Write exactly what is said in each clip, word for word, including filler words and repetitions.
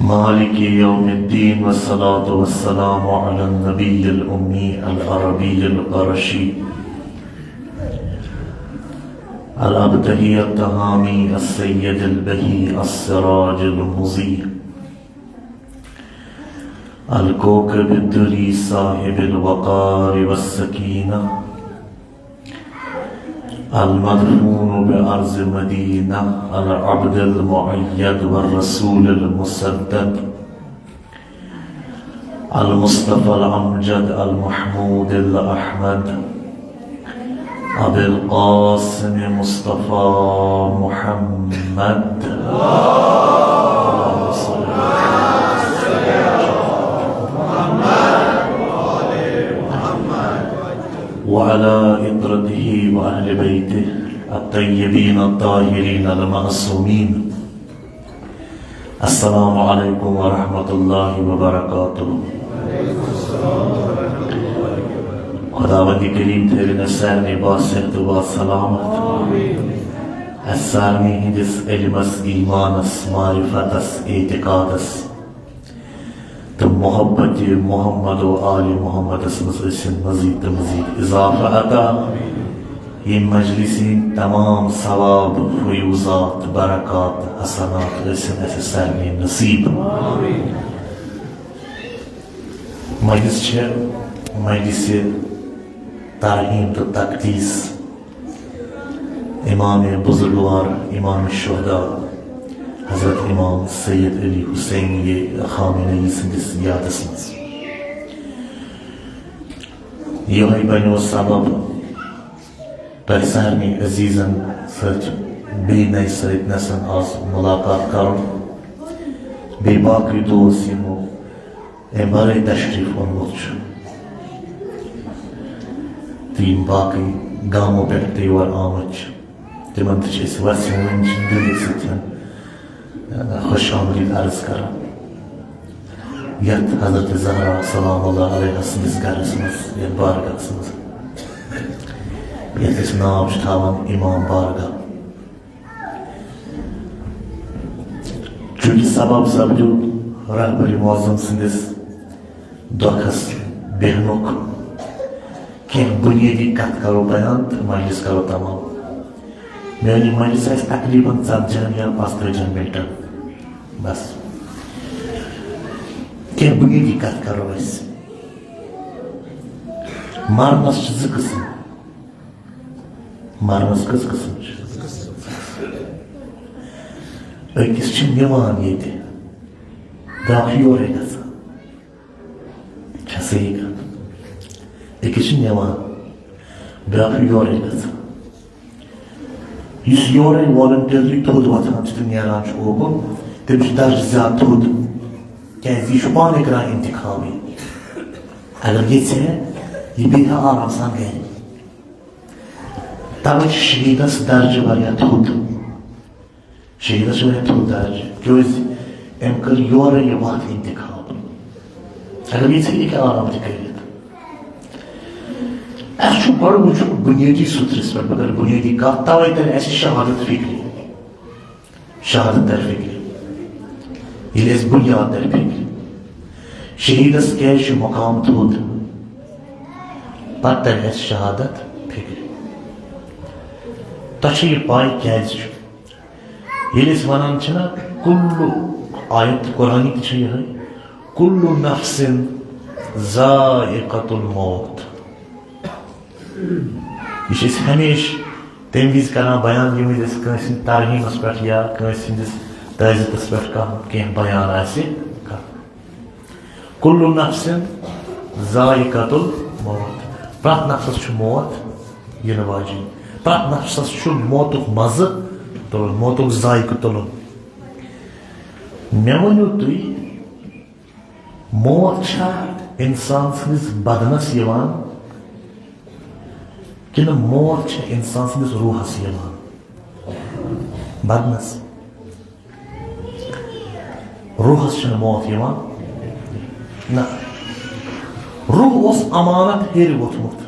مالك يوم الدين، والصلاة والسلام على النبي الأمي العربي القرشي الأبتهي التهامي السيد البهي السراج المضيء الكوكب الدري صاحب الوقار والسكينة المدفون بأرض مدينة العبد المؤيد والرسول المسدد المصطفى الأمجد المحمود الأحمد أبي القاسم مصطفى محمد. اللهم صل وعلى إطرته وأهل بيته الطيبين الطاهرين المعصومين. السلام عليكم ورحمة الله وبركاته. خداوند کریم تھٲوِن اسہِ سارنٕے باصحت و باسلامت۔ اسہِ سارنٕے ہٕنٛدِس علمس، ایمانس، معرفتس، اعتقادس تہٕ محبت محمد و آل محمدس منٛز ٲسِن مزید تہٕ مزید اضافہٕ عطا۔ ییٚمہِ مجلسہِ ہٕنٛدۍ تمام ثواب، فیوضات، برکات، حسنات ٲسِن اسہِ سارنٕے نصیب۔ مجلس چھِ مجلس ترحیم تہٕ تقدیس امام بزرگوار، امام شہداء، حضرت امام سید علی حسین خامنہ ای سٕنٛدِس یادس منٛز۔ یِہوٚے بنیو سبب تۄہہِ سارنٕے عزیزن سۭتۍ بیٚیہِ نَیہِ سۭتۍ نَسَن آز مُلاقات کرُن۔ بیٚیہِ باقٕے دوس یِمو اَمہِ ورٲے تشریف اوٚنمُت چھُ۔ تہٕ یِم باقٕے گامو پٮ۪ٹھ تہِ یور آمٕتۍ چھِ، تِمن تہِ چھِ أسۍ وسیع وٕنۍ چھِ دِلہٕ سۭتۍ خوش آمدید عرض کران۔ یتھ حضرت زہرا سلام اللہ علیہ سٕنٛدِس گرس منٛز، یتھ بارگاہس منٛز، یتھ أسۍ ناو چھِ تھاوان امام بارگاہ۔ چونکہ سبب سپدیو رہبر معظم سٕنٛدِس دۄکھس بیہنُک، کینٛہہ بُنیٲدی کتھ کرو بیان تہٕ مجلس کرو تمام۔ میٲنۍ یہِ مجلس آسہِ تقریباً ژتجی ہن یا پانٛژتٲجی ہن منٹن۔ بس، کینٛہہ بُنیٲدی کتھ کرو أسۍ۔ مرنس چھِ زٕ قٕسم۔ مرنس کٔژ قٕسم چھِ؟ أکِس چھِ نِوان ییٚتہِ، بیٛاکھ چھُ یورَے گژھان۔ چھا صحیح کَتھ؟ أکِس چھِ نِوان، بیٛاکھ چھُ یورَے گژھان۔ یُس یورَے voluntarily تھوٚد وۄتھان چھُ تہٕ نیران چھُ اوکُن، تٔمِس چھُ درجہٕ زیادٕ تھوٚد، کیٛازِ یہِ چھُ پانَے کران انتخابٕے۔ اگر ییٚژھِ ہے، یہِ بیٚہہِ ہا آرام سان گرِ۔ توے چھُ شہیدس درجہٕ واریاہ تھوٚد۔ شہیدس چھُ واریاہ تھوٚد درجہٕ، کیازِ أمۍ کٔر یورے یہِ وتھ انتخاب۔ اگر یہِ ژھٕنہِ ہیٚکہِ آرام تہِ کٔرِتھ۔ اسہِ چھُ گۄڈٕ وٕچھُن بُنیٲدی سُترس پٮ۪ٹھ، بہٕ کرٕ بُنیٲدی کتھ، توے ترِ اسہِ شہادت فکرِ۔ شہادت ترِ فکرِ۔ ییٚلہِ اَسہِ بُنیاد ترِ فکرِ، شہیدس کیازِ چھُ مقام تھوٚد، پتہٕ ترِ اَسہِ شہادت فکرِ۔ تۄہہِ چھےٚ یہِ پاے کیازِ چھُ؟ ییٚلہِ أسۍ وَنان چھِنہ، کُلُّ، آیت قرآنی تہِ چھےٚ یِہوٚے، "کُلُّ نَفْسٍ ذَائِقَةُ الْمَوْتِ"۔ یہِ چھِ أسۍ ہمیشہِ تَمہِ وِزِ کران بیان، ییٚمہِ وِزِ أسۍ کٲنٛسہِ ہِنٛدِ ترحیٖمَس پٮ۪ٹھ یا کٲنٛسہِ ہِنٛدِس تعزیتَس پٮ۪ٹھ کانٛہہ، کینٛہہ بیان آسہِ کرُن۔ "کُلُّ نَفْسٍ ذَائِقَةُ الْمَوْتِ"۔ پرٛٮ۪تھ نفسَس چھُ موت یِنہٕ واجِنۍ۔ پرٛٮ۪تھ نفسَس چھُ موتُک مَزٕ تُلُن، موتُک ذائقہٕ تُلُن۔ مےٚ ؤنِو تُہۍ، موت چھا اِنسان سٕنٛدِس بدنَس یِوان، کِنہٕ موت چھےٚ اِنسان سٕنٛدِس روحَس یِوان؟ بدنَس۔ روحس چھنہٕ موت یِوان۔ نہ۔ روح اوس امانت ہیٚرِ ووٚتھمُت۔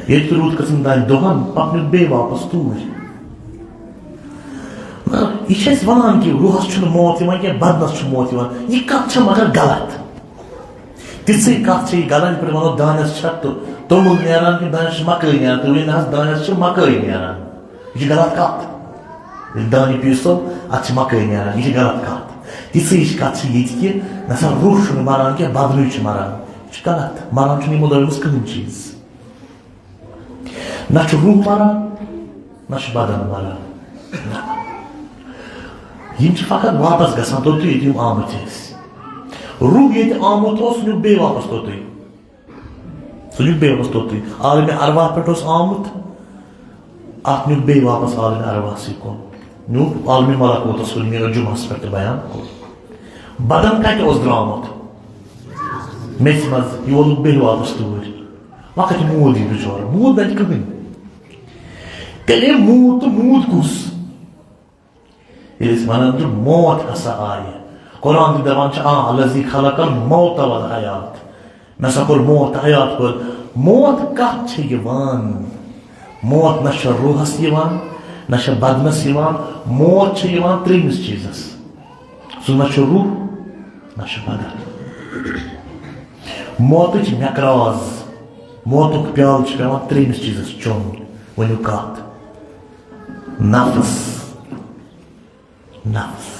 ییٚتہِ روٗد کٔژن تام دۄہن، پتہٕ نیوٗکھ بیٚیہِ واپس توٗرۍ۔ نہ، یہِ چھِ اَسہِ وَنان کہِ روحَس چھُنہٕ موت یِوان کینٛہہ، بدنَس چھُ موت یِوان۔ یہِ کَتھ چھےٚ مگر غلط۔ تِژھٕے کَتھ چھےٚ یہِ غلط، یِتھ پٲٹھۍ وَنو دانٮ۪س چھےٚ تہٕ توٚمُل نیران کِنہٕ دانٮ۪س چھِ مَکٲے نیران، تہٕ وۄنۍ نہ حظ دانٮ۪س چھِ مَکٲے نیران۔ یہِ چھِ غلط کَتھ۔ ییٚلہِ دانہِ پیٖسو، اَتھ چھِ مَکٲے نیران، یہِ چھِ غلط کَتھ۔ تِژھٕے ہِش کَتھ چھِ ییٚتہِ کہِ نہ سا روح چھُنہٕ مَران کینٛہہ، بدنٕے چھُ مَران۔ یہِ چھُ غلط۔ مَران چھُنہٕ یِمو دۄیو منٛز کٕہٕنۍ چیٖز۔ نہ چھُ روح مران، نہ چھُ بدن مران۔ نہ۔ یِم چھِ فقط واپس گژھان توٚتُے، ییٚتہِ یِم آمٕتۍ ٲسۍ۔ روح ییٚتہِ آمُت اوس، سُہ نیوٗکھ بیٚیہِ واپس توٚتُے۔ سُہ نیوٗکھ بیٚیہِ واپس توٚتُے۔ عالمِ ارواح پٮ۪ٹھ اوس آمُت، اَتھ نیوٗکھ بیٚیہِ واپس عالمِ ارواحسٕے کُن۔ نیوٗکھ عالمِ ملکوتس کُن، مےٚ اوس جمعس پٮ۪ٹھ تہِ بیان کوٚرمُت۔ بدن کتہِ اوس درٛامُت؟ میٚژِ منٛز، یہِ وولُکھ بیٚیہِ واپس توٗرۍ۔ وقت موٗد یہِ بِچور، موٗد نہٕ کٕہٕنۍ۔ تیٚلہِ موٗد تہٕ موٗد کُس؟ ییٚلہِ أسۍ وَنان چھِ موت ہسا آیہِ، قرآن تہِ دَپان چھِ، آ، الذی خلق الموت والحیات، مےٚ سا کوٚر موت تہٕ حیات پٲدٕ۔ موت کَتھ چھِ یِوان؟ موت نہ چھِ روحس یِوان، نہ چھِ بدنس یِوان، موت چھِ یِوان ترٛیٚیِمِس چیٖزس۔ سُہ نہ چھُ روح، نہ چھُ بدن۔ موتٕچ مٮ۪کراز، موتُک پیالہٕ چھُ پٮ۪وان ترٛیٚیِمِس چیٖزَس چیوٚن۔ ؤنِو کَتھ؟ نفس۔ نفس۔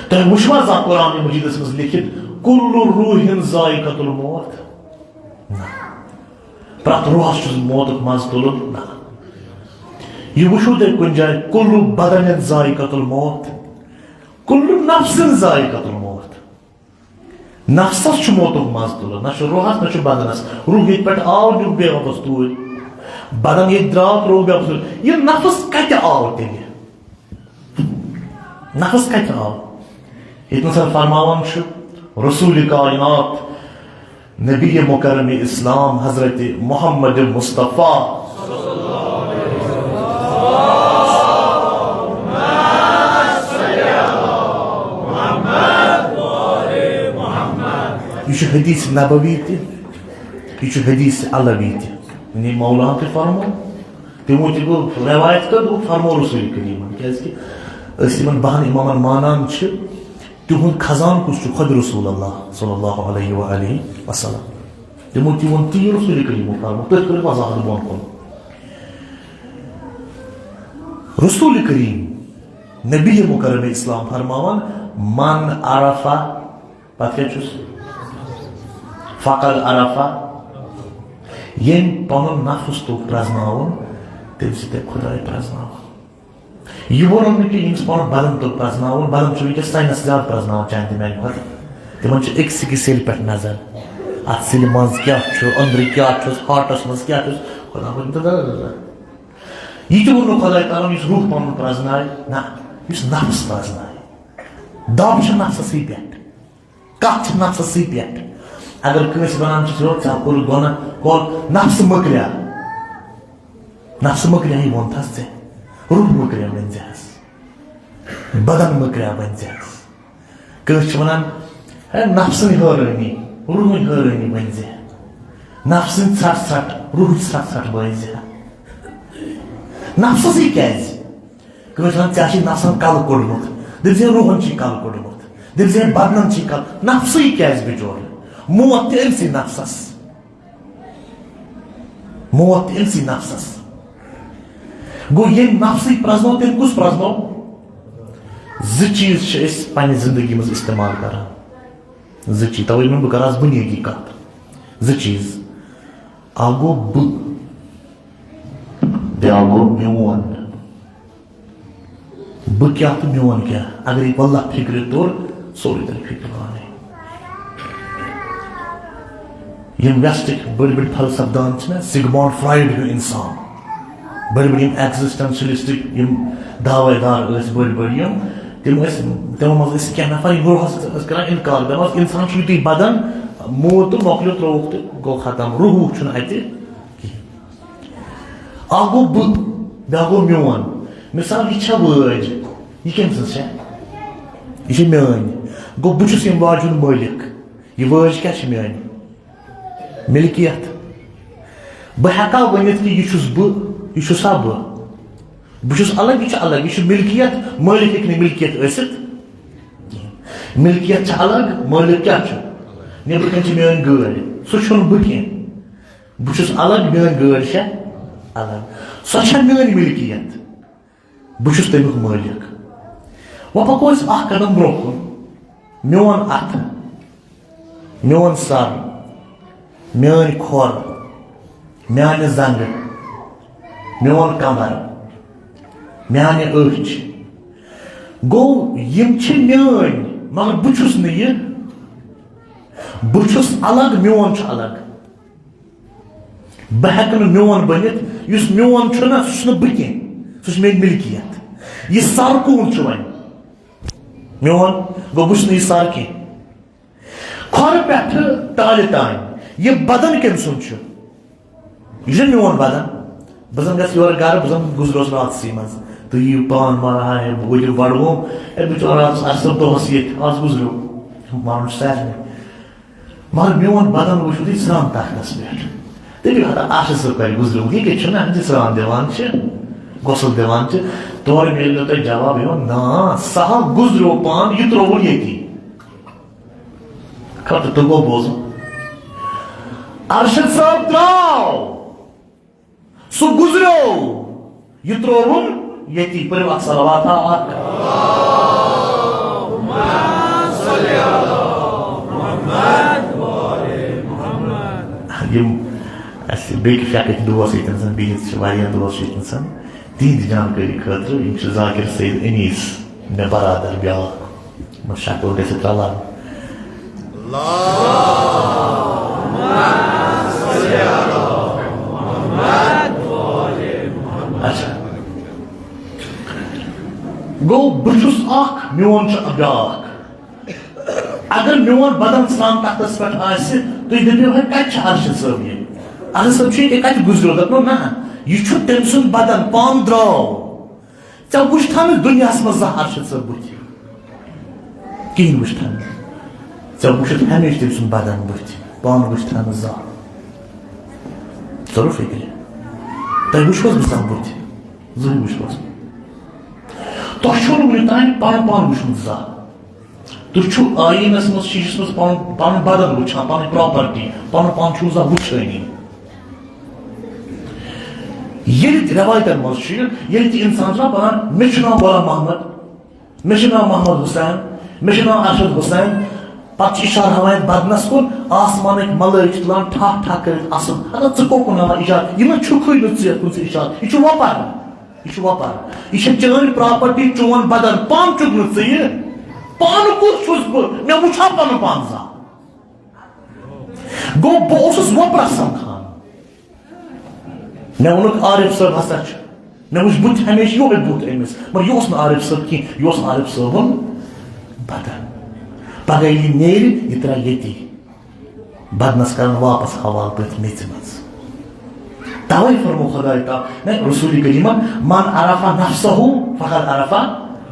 تۄہہِ وٕچھوا زانٛہہ قرآن مجیدَس منٛز لیکھِتھ، "کُلُّ روحٍ ذائقۃ الموت"؟ نہ۔ پرٛٮ۪تھ روحَس چھُ موتُک مَزٕ تُلُن؟ نہ۔ یہِ وٕچھِو تُہۍ کُنہِ جایہِ، "کُلُّ بدنٍ ذائقۃ الموت"؟ کُلُّ نفسٍ ذائقۃ الموت۔ نفسس چھُ موتُک مزٕ تُلُن، نہ چھُ روحس، نہ چھُ بدنس۔ روح ییٚتہِ پٮ۪ٹھ آو، نیوٗکھ بیٚیہِ واپس توٗرۍ۔ بدن ییٚتہِ درٛاو، ترٛووُکھ بیٚیہِ واپس توٗرۍ۔ یہِ نفس کتہِ آو تیٚلہِ؟ نفس کتہِ آو؟ ییٚتہِ نَس فرماوان چھُ رسول کائنات، نبی مکرم اسلام حضرت محمد مصطفیٰ۔ یہِ چھُ حدیث نبوی تہِ، یہِ چھُ حدیث علوی تہِ۔ یعنی مولاہن تہِ فرمو، تِمو تہِ گوٚو روایت کٔر، دوٚپُکھ فرمو رسول کریٖمن، کیازِ کہِ أسۍ یِمن بَہَن امامن مانان چھِ، تِہُنٛد خزانہٕ کُس چھُ؟ خۄد رسول اللہ صلی اللہ علیہ و آلہ وسلم۔ تِمو تہِ ووٚن تی رسول کریٖمو فرمو، تٔتھۍ کٔرِو وضاحت بۄن کُن۔ رسول کریم، نبی مکرم اسلام فرماوان، "من عرف"، پتہٕ کیٛاہ چھُس؟ "فقد عرف"۔ ییٚمۍ پنُن نفس توٚگ پرزناوُن، تٔمۍ سۭتۍ تٔمۍ خداے پرزناوُن۔ یہِ ووٚنُن نہٕ کہِ ییٚمِس پَنُن بدن توٚگ پرٛزناوُن، بدن چھُ وٕنکیٚس ساینس زیادٕ پرٛزناوان چانہِ تہٕ میانہِ کھۄتہٕ۔ تِمن چھِ أکسٕے کہِ سیٚلہِ پٮ۪ٹھ نظر، اَتھ سِلہِ منٛز کیٛاہ چھُ، أنٛدرٕ کیٛاہ چھُس، ہارٹس منٛز کیٛاہ چھُس، خۄدا ووٚن تہٕ۔ یہِ تہِ ووٚن نہٕ خۄداے تعالیٰ ہن یُس روح پَنُن پرٛزنایہِ، نہ، یُس نفس پرٛزنایہِ۔ دَب چھِ نفسسٕے پٮ۪ٹھ۔ کتھ چھِ نفسسٕے پٮ۪ٹھ۔ اگر کٲنٛسہِ ونان چھِ، "ژےٚ کوٚرُتھ گۄناہ، کوٚر نفسہٕ مٔکریٛاہ۔" نفسہٕ مٔکریٛاہٕے ووٚنتھس ژےٚ، روح مٔکریٛاہ ؤنۍ زِہس۔ بدن مٔکریٛاہ ؤنۍ زِہس۔ کٲنٛسہِ چھِ ونان، "ہے، نفسٕنۍ حٲرٲنی، روحٕنۍ حٲرٲنی ؤنۍ زِ۔" نفسٕنۍ ژھٹھ ژھٹھ، روحٕچ ژھٹھ ژھٹھ بٲوۍ زِ۔ نفسسٕے کیٛازِ؟ کٲنٛسہِ وَنان، "ژےٚ چھُے نفسَن کَلہٕ کوٚڑمُت"، دٔپۍ زِ، "روحَن چھُے کَلہٕ کوٚڑمُت"، دٔپۍ زِ، "بدنَن چھُے کَلہٕ"، نفسٕے کیٛازِ بِچور؟ موت تہِ أمسٕے نفسَس۔ موت تہِ أمسٕے نفسَس۔ گوٚو، ییٚمۍ نفسٕے پرٛزنوو، تٔمۍ کُس پرٛزنوو؟ زٕ چیٖز چھِ أسۍ پنٛنہِ زندگی منٛز استعمال کران۔ زٕ چیٖز، تَوَے ووٚن بہٕ کرٕ آز بُنیٲدی کَتھ۔ زٕ چیٖز۔ اَکھ گوٚو بہٕ، بیٛاکھ گوٚو میون۔ بہٕ کیٛاہ تہٕ میون کیٛاہ؟ اگر یہِ واللہ فِکرِ توٚر، سورُے تَرِ فِکرِ پانَے۔ یِم ویسٹٕکۍ بٔڑۍ بٔڑۍ فلسفہ دان چھِنہ، سِگمونڈ فرایڈ ہیوٗ اِنسان، بٔڑۍ بٔڑۍ یِم ایگزسٹنشلسٹٕکۍ یِم دعوے دار ٲسۍ بٔڑۍ بٔڑۍ یِم، تِم ٲسۍ، تِمو منٛز ٲسۍ کینٛہہ نفر، یِم روحس ٲسۍ کران اِنکار، دَپان اوس، "اِنسان چھُ یُتُے بدن، موٗد تہٕ مۄکلیو، ترٛووُکھ تہٕ گوٚو ختم، روح چھُنہٕ اَتہِ کِہیٖنۍ۔" اکھ گوٚو بہٕ، بیٛاکھ گوٚو میون۔ مثال، یہِ چھےٚ وٲج، یہِ کٔمۍ سٕنٛز چھےٚ؟ یہِ چھےٚ میٲنۍ۔ گوٚو، بہٕ چھُس ییٚمہِ واجہِ ہُنٛد مٲلِک۔ یہِ وٲج کیٛاہ چھِ میٲنۍ؟ مِلکیت۔ بہٕ ہٮ۪کا ؤنِتھ کہِ یہِ چھُس بہٕ، یہِ چھُسا بہٕ؟ بہٕ چھُس الگ، یہِ چھُ الگ، یہِ چھُ ملکیت، مٲلِک ہیٚکہِ نہٕ ملکیت ٲسِتھ کِہیٖنۍ۔ ملکیت چھِ الگ، مٲلِک کیٛاہ چھُ؟ نیٚبرٕ کَنۍ چھِ میٛٲنۍ گٲڑۍ، سُہ چھُنہٕ بہٕ کینٛہہ۔ بہٕ چھُس الگ، میٛٲنۍ گٲڑۍ چھےٚ الگ۔ سۄ چھےٚ میٛٲنۍ ملکیت۔ بہٕ چھُس تَمیُک مٲلِک۔ وۄنۍ پَکو أسۍ اَکھ قدم برٛونٛہہ کُن۔ میون اَتھٕ، میون سَر، میٲنۍ کھۄر، میانہِ زنٛگہٕ، میون کمر، میانہِ أچھ۔ گوٚو، یِم چھِ میٲنۍ، مگر بہٕ چھُس نہٕ یہِ۔ بہٕ چھُس الگ، میون چھُ الگ۔ بہٕ ہٮ۪کہٕ نہٕ میون بٔنِتھ۔ یُس میون چھُ نہ، سُہ چھُنہٕ بہٕ کینٛہہ۔ سُہ چھُ میٲنۍ ملکیت۔ یہِ سر کون چھُ وۄنۍ؟ میون۔ گوٚو، بہٕ چھُس نہٕ یہِ سر کینٛہہ۔ کھۄرٕ پٮ۪ٹھٕ ٹالہِ تام۔ یہِ بدن کٔمۍ سُنٛد چھُ؟ یہِ چھُ میون بدن۔ بہٕ زن گژھٕ یورٕ گرٕ، بہٕ زن گُزروس راتسٕے منٛز۔ تُہۍ یِیِو پان، مگر ہاے، بہٕ وٲتِو بڈگوم۔ ہے، بہٕ چھُس راتس ارسب دۄہس ییٚتہِ، آز گُزریو۔ مرُن چھُ سارنٕے۔ مگر میون بدن وٕچھِو تُہۍ سرٛان تختس پٮ۪ٹھ۔ دٔپِو ہتا، آشہِ صٲب کتہِ گُزریومُت؟ یہِ کتہِ چھُنہٕ اَتھ سرٛان دِوان چھِ، غسل دِوان چھِ۔ تورٕ میلہِ نہٕ تۄہہِ جواب یِوان، نا، سہل گُزریو پان، یہِ ترٛووُن ییٚتی۔ خبر تُہۍ گوٚو بوزُن۔ ارشد صٲب درٛاو، سُہ گُزریو، یہِ ترٛووُن ییٚتی۔ پٔرِو اکھ صلوات اکھ۔ یِم اَسہِ بیٚکہِ فیکٕکۍ دوس ییٚتٮ۪ن زَن بِہِتھ چھِ، واریاہ دوس چھِ ییٚتٮ۪ن زَن، تِہِنٛدِ جانکٲری خٲطرٕ، یِم چھِ ذاکر سید انیس، مےٚ برادر بیٛاکھ۔ مگر شکل گژھِ رلان۔ اچھا۔ گوٚو، بہٕ چھُس اکھ، میون چھُ بیٛاکھ۔ اگر میون بدن سرٛان تختس پٮ۪ٹھ آسہِ، تُہۍ دٔپِو، ہے، کتہِ چھُ ارشد صٲب یہِ؟ ارشد صٲب چھُ ییٚتہِ، کتہِ گُزریو؟ دپنو، نہ، یہِ چھُ تٔمۍ سُنٛد بدن، پانہٕ درٛاو۔ ژےٚ وُچھتھا نہٕ دُنیاہس منٛز زانٛہہ ارشد صٲب بُتھِ؟ کِہیٖنۍ وُچھتھا نہٕ۔ ژےٚ وُچھتھ ہمیشہِ تٔمۍ سُنٛد بدن بُتھِ، پانہٕ وُچھتھا نہٕ زانٛہہ۔ ژٕ روٚٹ فِکرِ؟ تۄہہِ وُچھوس بہٕ زانٛہہ بُتھِ؟ زٕہٕنۍ وُچھوس نہٕ۔ تۄہہِ چھُو نہٕ وُنیُک تام پنُن پان وُچھمُت زانٛہہ۔ تُہۍ چھِو آیٖنَس منٛز، شیٖشَس منٛز پَنُن، پَنُن بدن وٕچھان، پَنٕنۍ پراپرٹی، پَنُن پان چھُو زانٛہہ وٕچھٲنی۔ ییٚلہِ تہِ رٮ۪وایتَن منٛز چھُ یہِ، ییٚلہِ تہِ اِنسان چھُ نہ وَنان، "مےٚ چھُ ناو غلام محمد، مےٚ چھُ ناو محمد حسین، مےٚ چھُ ناو ارشد حسین"، پَتہٕ چھُ اِشارٕ ہاوان یَتھ بدنَس کُن، آسمانٕکۍ ملٲیِک چھِ تُلان ٹھاہ ٹھاہ کٔرِتھ اَسُن۔ ہَتہ، ژٕ کوٚت کُن ہاوان اِشارٕ؟ یہِ نہ چھُکھٕے نہٕ ژٕ یَتھ کُن، ژٕ اِشارٕ، یہِ چھُ وۄپَر۔ یہِ چھُ وۄپر۔ یہِ چھےٚ چٲنۍ پراپرٹی، چون بدن۔ پانہٕ چھُکھ نہٕ ژٕ یہِ۔ پانہٕ کُس چھُس بہٕ؟ مےٚ وُچھا پنُن پان زانٛہہ؟ گوٚو، بہٕ اوسُس وۄپرس سمکھان۔ مےٚ ووٚنُکھ، "عارف صٲب ہسا چھُ۔" مےٚ وُچھ بُتھ ہمیشہِ یِہوٚے بُتھ أمِس۔ مگر یہِ اوس نہٕ عارف صٲب کینٛہہ، یہِ اوس عارف صٲبُن بدن۔ پگاہ ییٚلہِ یہِ نیرِ، یہِ ترٛایہِ ییٚتی۔ بدنس کرن واپس حوالہٕ تٔتھۍ میٚژِ منٛز۔ توے فرمو خداے تعالیٰ، نہ، رسول کریمن، "من عرف نفسہ فقد عرف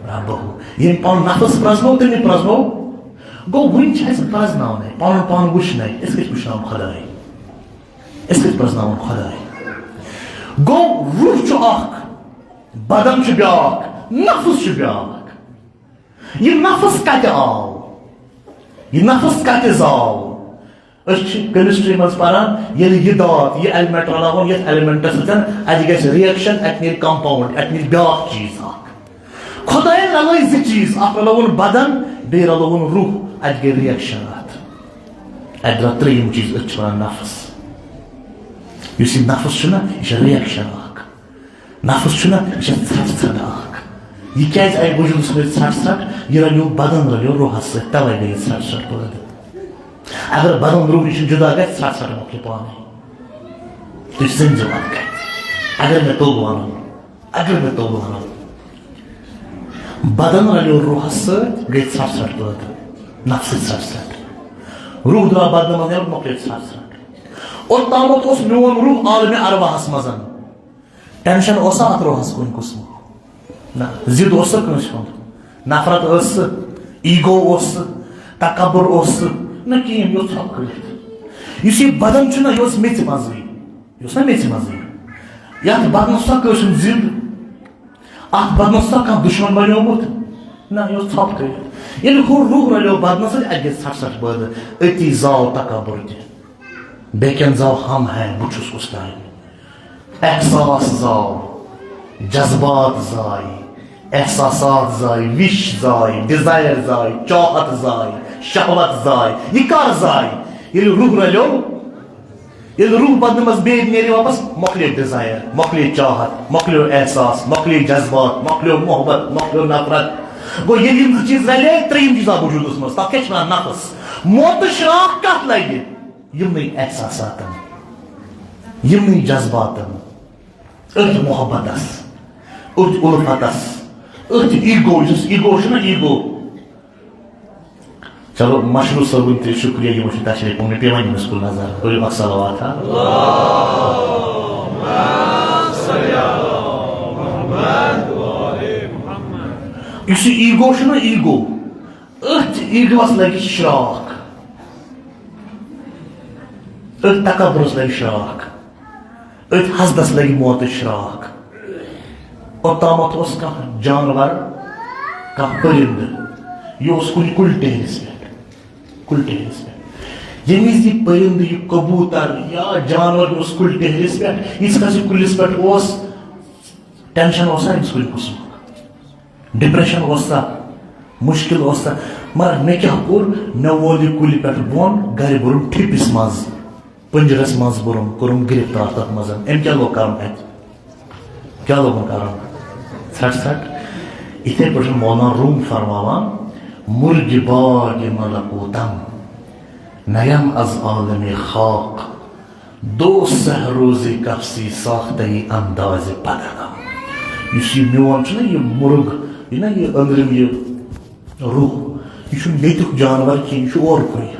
ربہ"۔ ییٚمۍ پنُن نفس پرزنو، تٔمۍ پرزنو۔ گوٚو، وُنہِ چھِ اَسہِ پرزناونے، پنُن پان وُچھنے، أسۍ کتہِ وُچھناوو خداے؟ أسۍ کتہِ پرزناوون خداے؟ گوٚو، روح چھُ اکھ، بدن چھُ بیٛاکھ، نفس چھُ بیٛاکھ۔ یہِ نفس کتہِ آو؟ یہِ نفس کتہِ زاو؟ أسۍ چھِ کیمسٹری منٛز پران، ییٚلہِ یہِ دات، یہِ ایلیمنٹ رلاوون یتھ ایلیمنٹس سۭتۍ، اتہِ گژھِ رِیکشن، اتہِ نیرِ کمپاؤنڈ، اتہِ نیرِ بیٛاکھ چیٖز اکھ۔ خدایَن رلٲے زٕ چیٖز، اکھ رلٲوُن بدن، بیٚیہِ رلٲوُن روح، اتہِ گٔے رِیکشن اتھ۔ اتہِ درٛاو ترٛیٚیِم چیٖز، أسۍ چھِ ونان نفس۔ یُس یہِ نفس چھُنہ، یہِ چھِ رِیکشن اکھ۔ نفس چھُنہ، یہِ چھےٚ ژھرٛٹھ ژھرٛٹھ اکھ۔ یہِ کیٛازِ آیہِ وجوٗدس منٛز ژھرٛٹھ ژھرٛٹھ؟ یہِ رلیو بدن، رلیو روحس سۭتۍ، توے گٔے یہِ ژھرٛٹھ ژھرٛٹھ پٲدٕ۔ اگر بدن روح نِش جدا گژھِ، ژھرٛٹھ ژھرٛٹھ مۄکلہِ پانے۔ تُہۍ زٲنۍزیو اتھ کتھِ۔ اگر مےٚ توٚگ ونُن، اگر مےٚ توٚگ ونُن۔ بدن رلیو روحس سۭتۍ، گٔے ژھرٛٹھ ژھرٛٹھ پٲدٕ۔ نفسٕچ ژھرٛٹھ ژھرٛٹھ۔ روح درٛاو بدنہٕ منٛز نیبر، مۄکلے ژھرٛٹھ ژھرٛٹھ۔ اوٚتامتھ اوس میون روح عالمِ ارواحس منٛز۔ ٹینشن اوسا اتھ روحس کُنہِ قٕسمُک؟ نہ۔ ضد اوس سا کٲنٛسہِ ہُنٛد؟ نفرت ٲس سا؟ ایگو اوس سا؟ تکبر اوس سا؟ نہ کِہیٖنۍ، یہِ اوس ژھۄپہٕ کٔرِتھ۔ یُس یہِ بدن چھُنہ، یہِ اوس میٚژِ منٛزٕے۔ یہِ اوس نہ میٚژِ منٛزٕے۔ یتھ بدنس چھا کٲنٛسہِ ہُنٛد ضد؟ اتھ بدنس چھا کانٛہہ دشمن بنیومُت؟ نہ، یہِ اوس ژھۄپہٕ کٔرِتھ۔ ییٚلہِ ہُہ روح رلیو بدنس سۭتۍ، اتہِ گٔے ژھٹھ ژھٹھ پٲدٕ۔ أتی زاو تکبر تہِ۔ بیٚکٮ۪ن زاو ہم ہے، بہٕ چھُس کُس تام۔ احساس زاو، جذبات زاے، احساسات زاے، وِش زاے، ڈیزائر زاے، چاہت زاے، شہوت زاے۔ یہِ کر زاے؟ ییٚلہِ روح رلیو، ییٚلہِ روح بدنہٕ منٛز بیٚیہِ نیرِ واپس، مۄکلے ڈیزائر، مۄکلے چاہت، مۄکلیو احساس، مۄکلے جذبات، مۄکلیو محبت، مۄکلیو نفرت۔ گوٚو، ییٚلہِ یِم زٕ چیٖز رلے، ترٛیٚیِم چیٖز آو وجوٗدس منٛز، تَتھ کیٛاہ چھِ وَنان؟ نفس۔ موتہٕ شراکھ کَتھ لَگہِ؟ یِمنٕے احساساتن، یِمنٕے جذباتن، أتھۍ محبتس، أتھۍ اُلفتس، أتھۍ ایگو، یُس ایگو چھُنہ، ایگو۔ چلو، مشروع صٲبُن تہِ شُکریہ، یِمو چھُ تشریف اوٚنمُت، پیوان ییٚمِس کُن نظر، کٔرِو اکھ صلوات، ہا۔ یُس یہِ ایگو چھُنہ، ایگو، أتھۍ ایگوَس لَگہِ شراکھ، أتھۍ تکبرَس لَگہِ شراکھ، أتھۍ حسدَس لَگہِ موتٕچ شراکھ۔ اوٚتامَتھ اوس کانٛہہ جانوَر، کانٛہہ پٔرِندٕ، یہِ اوس کُنہِ کُلۍ ٹہرِس پٮ۪ٹھ، کُلۍ ٹہرِس پٮ۪ٹھ۔ ییٚمہِ وِزِ یہِ پٔرِندٕ، یہِ کبوٗتر یا جانوَر، یہِ اوس کُلۍ ٹہرِس پٮ۪ٹھ، ییٖتِس کالَس یہِ کُلِس پٮ۪ٹھ اوس، ٹینشن اوس نہٕ أمِس کُنہِ قٕسمُک۔ ڈپریشن اوس سا، مشکل اوس سا، مگر مےٚ کیٛاہ کوٚر؟ مےٚ وول یہِ کُلہِ پٮ۪ٹھ بۄن، گرِ بوٚرُم ٹھِپِس منٛز، پٔنجرس منٛز بوٚرُم، کوٚرُم گرفتار تتھ منٛز۔ أمۍ کیٛاہ لوگ کرُن اتہِ؟ کیٛاہ لوگُن کرُن؟ ژھٹھ ژھٹھ۔ یِتھے پٲٹھۍ چھُ مولانا روم فرماوان، مرغِ باغِ ملکوتم نیم از عالمِ خاک، دو سہ روزِ کفسی ساختہ اندازِ بدنم۔ یُس یہِ میون چھُنہ، یہِ مرغ، یہِ نہ، یہِ أنٛدرِم یہِ روح، یہِ چھُنہٕ ییٚتیُک جانور کینٛہہ، یہِ چھُ اورکُے۔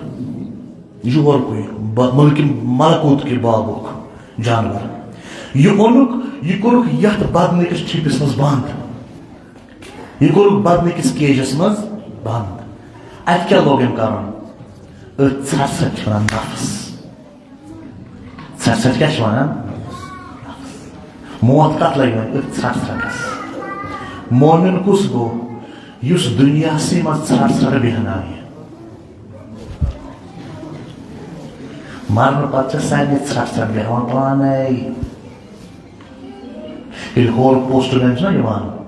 یہِ چھُ اورکُے، با-، ملکہِ ملکوت کہِ باغُک جانور۔ یہِ اوٚنُکھ، یہِ کوٚرُکھ یتھ بدنٕکِس ٹھِپِس منٛز بنٛد۔ یہِ کوٚرُکھ بدنٕکِس کیجس منٛز بنٛد۔ اتہِ کیٛاہ لوگ أمۍ کرُن؟ أتھۍ ژھٹھ ژھٹھ چھِ ونان نفس۔ ژھٹھ ژھٹھ کیٛاہ چھِ ونان؟ موت کتھ لگہِ وۄنۍ أتھۍ ژھٹھ ژھٹھس؟ مومن کُس گوٚو؟ یُس دُنیاہسٕے منٛز ژھٹھ ژھٹھ بیہناوِ۔ مرنہٕ پتہٕ چھِ سارنٕے ژھٹھ ژھٹھ بیہوان پانے۔ ییٚلہِ ہورٕ پوسٹ مین چھُنہ یِوان،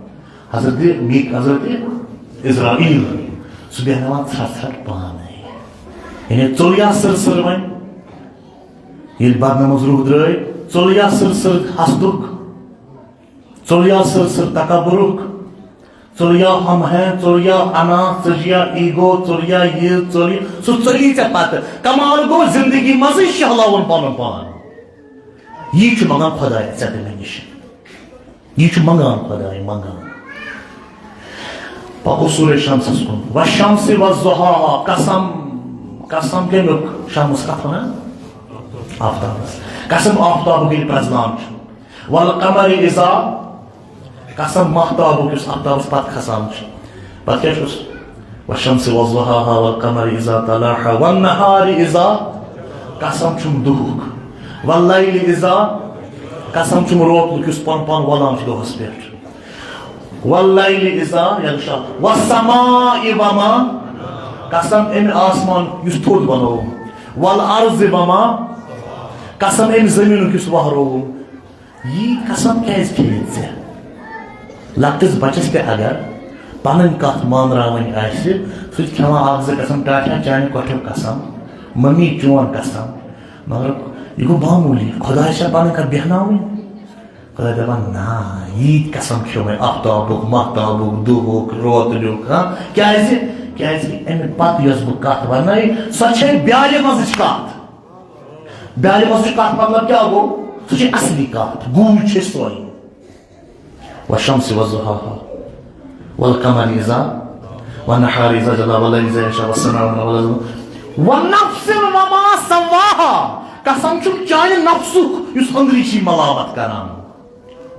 حضرت میک-، حضرت عزرائیل، سُہ بیہناوان ژھٹھ ژھٹھ پانے۔ یعنی ژوٚل یا سٕر سٕر وۄنۍ۔ ییٚلہِ بدنہٕ منٛز روح درٛٲے، ژوٚل یا سٕر سٕر حسدُک، ژوٚل یا سٕر سٕر تکبرُک، ژوٚل یا ہم ہے، ژوٚل یا انا، ژوٚل یا ایگو، ژوٚل یا یہِ، ژوٚل یہِ، سُہ ژوٚلی ژےٚ پتہٕ۔ کمال گوٚو زندگی منٛزٕے شہلاوُن پنُن پان۔ یی چھُ منگان خدایا ژےٚ تہٕ مےٚ نِش۔ یہِ چھُ منگان خداے، منگان۔ پکو سورہ شمسس کُن۔ والشمس وضحاها، قسم، قسم کمیُک؟ شمس کتھ ونان؟ آفتابس۔ قسم آفتابُک ییٚلہِ پرزنان چھُ۔ والقمر اذا، قسم ماہتابُک یُس آفتابس پتہٕ کھسان چھُ۔ پتہٕ کیٛاہ چھُس؟ والشمس وضحاها والقمر اذا تلاها والنهار اذا، قسم چھُم دُہُک۔ واللیل اذا، قسم چھُم روتلُک یُس پن پن وَلان چھُ دۄہس پٮ۪ٹھ۔ واللیل اذا یغشا، والسماء وما، قسم امہِ آسمان یُس تھوٚد بنووُم۔ والارض وما، قسم امہِ زمینُک یُس وہرووُم۔ یی قسم کیازِ کھیٚیِتھ ژےٚ؟ لۄکٹِس بچس تہِ اگر پنٕنۍ کتھ مانراوٕنۍ آسہِ، سُہ چھُ کھٮ۪وان اکھ زٕ قسم، ٹاٹھا چانہِ کۄٹھیُک قسم، ممی چون قسم۔ مگر یہِ گوٚو معموٗلی، خۄداے چھا پنٕنۍ کتھ بیہناوٕنۍ؟ خۄداے دپان، نہ، یی قسم کھیوٚو مےٚ آفتابُک، ماہتابُک، دُہُک، روتلیُک، ہاں؟ کیازِ؟ کیازِ امہِ پتہٕ یۄس بہٕ کتھ ونہٕ، سۄ چھے بیالہِ منٛزٕچ کتھ۔ بیالہِ منٛز چھُ کتھ مطلب کیٛاہ گوٚو؟ سُہ چھِ اصلی کتھ، گوٗج چھِ سۄے۔ والشمس وضحاها، والقمر اذا، والنهار اذا جلاها، والليل اذا يغشاها، والسماء وما، والارض، والنفس وما سواها۔ قسم چھُم چانہِ نفسُک یُس أنٛدری چھِ ملامت کران۔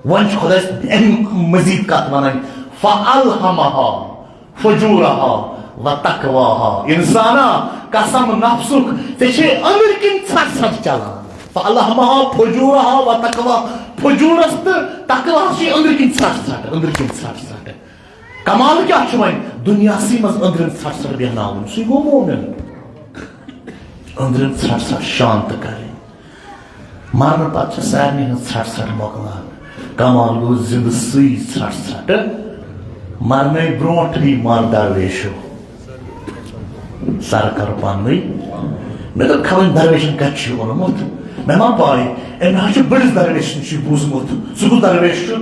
وۄنۍ چھُ خۄدایَس اَمہِ مٔزیٖد کَتھ وَنان، فَأَلْهَمَهَا فُجُورَهَا وَتَقْوَاهَا۔ اِنسانا، قسم نفسُک، ژےٚ چھے أنٛدٕرۍ کِنۍ ژھرٕ ژھرٕ چلان۔ فَأَلْهَمَهَا فُجُورَهَا وَتَقْوَاهَا۔ فجورس تہٕ تقواہس چھِ أنٛدرۍ کِنۍ ژھٹھ ژھٹھ، أنٛدرۍ کِنۍ ژھٹھ ژھٹھ۔ کمال کیٛاہ چھُ وۄنۍ؟ دُنیاہسٕے منٛز أنٛدرِم ژھٹھ ژھٹھ بیہناوُن، سُے گوٚو مومن۔ أنٛدرِم ژھٹھ ژھٹھ شانت کرٕنۍ۔ مرنہٕ پتہٕ چھِ سارنٕے ہٕنٛز ژھٹھ ژھٹھ مۄکلان۔ کمال گوٚو زِندٕ سٕے ژھٹھ ژھٹھ۔ مرنَے برونٛٹھٕے مر درویشو۔ سر کرٕ پننُے۔ مےٚ دوٚپ، خبر درویشن کتہِ چھُ یہِ اوٚنمُت؟ مےٚ ما پاے، أمۍ حظ چھُ بٔڑِس درویشس نِش یہِ بوٗزمُت۔ سُہ کُس درویش چھُ؟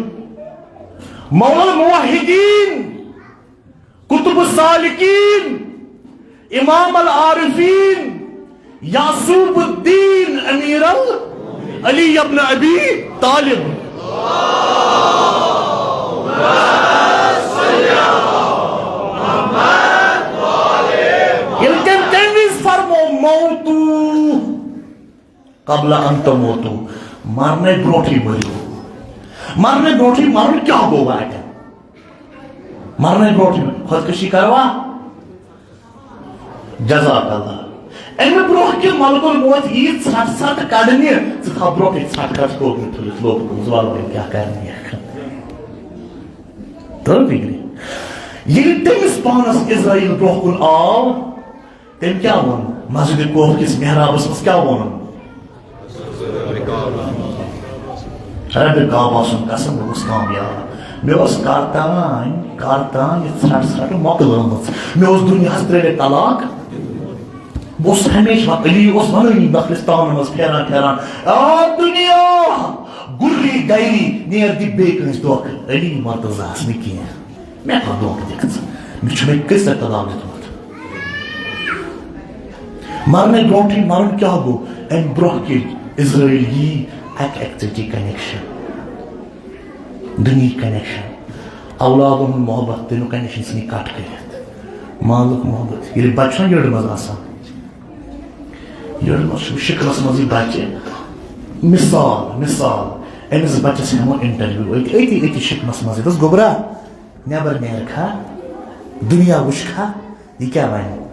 مولا الموحدین، قطب السالکین، امام العارفین، یعصوب الدین، امیر ال-، علی ابن ابی طالب۔ ییٚلہِ تٔمۍ تَمہِ وِزِ فرمو، "موتو قبل ان تموتو"، مرنے برونٹھٕے مٔرِو۔ مرنے برونٹھٕے مرُن کیٛاہ گوٚو وۄنۍ اَتٮ۪ن؟ مرنے برونٹھٕے خودکشی کروا؟ جزاک اللہ۔ امہِ برونٛہہ کہِ ملک الموت یی ژھٹھ ژھٹھ کڑنہِ، ژٕ تھاو برونٛہہ کِنۍ ژھٹھ کڑ کوٚت مےٚ تُلِتھ لوٚب، ژٕ وَلہٕ وۄنۍ کیٛاہ کرنہِ۔ تٔر فِکرِ۔ ییٚلہِ تٔمِس پانس عزرائیل برونٛہہ کُن آو، تٔمۍ کیٛاہ ووٚن؟ مسجد کوفہ کِس محرابس منٛز کیٛاہ ووٚنُن؟ ربِ کعبہ سُنٛد قسم، بہٕ گوٚژھ کامیاب۔ مےٚ اوس کر تام، کر تام یہِ ژھرٛٹھ ژھرٛٹھ مۄکلٲمٕژ۔ مےٚ اوس دُنیاہَس ترٛےٚ لَٹہِ طلاق۔ بہٕ اوسُس ہمیشہِ وَنان، علی اوس وَنٲنی نفرِستانَن منٛز پھیران پھیران، "آ دُنیا، گُری گَری، نیر دِ بیٚیہِ کٲنٛسہِ دھوکہٕ۔" علی مرتضیٰ ہَس نہٕ کینٛہہ۔ مےٚ کوٚر دھوکہٕ دِتھ ژٕ۔ مےٚ چھُ مےٚ کٔژِ لَٹہِ طلاق دیُتمُت۔ مرنے برونٹھٕے مرُن کیٛاہ گوٚو؟ امہِ برونٛہہ کہِ عزرائیل یی اکہِ اکہِ ژٔٹی connection، دُنیہٕکۍ connection، اولادن ہُنٛد محبت، تمیُک connection ژھٕنہِ cut کٔرِتھ۔ مالُک محبت، ییٚلہِ بچہٕ چھُنہ یٔڈ منٛز آسان، یٔڈ منٛز چھُ شکلس منٛز یہِ بچہِ۔ مثال، مثال، أمِس بچس ہٮ۪مو interview أتی، أتی، أتی شکلس منٛز، ییٚتس گوٚبرا، نٮ۪بر نیرکھا، دُنیا وٕچھکھا، یہِ کیٛاہ وَنہِ؟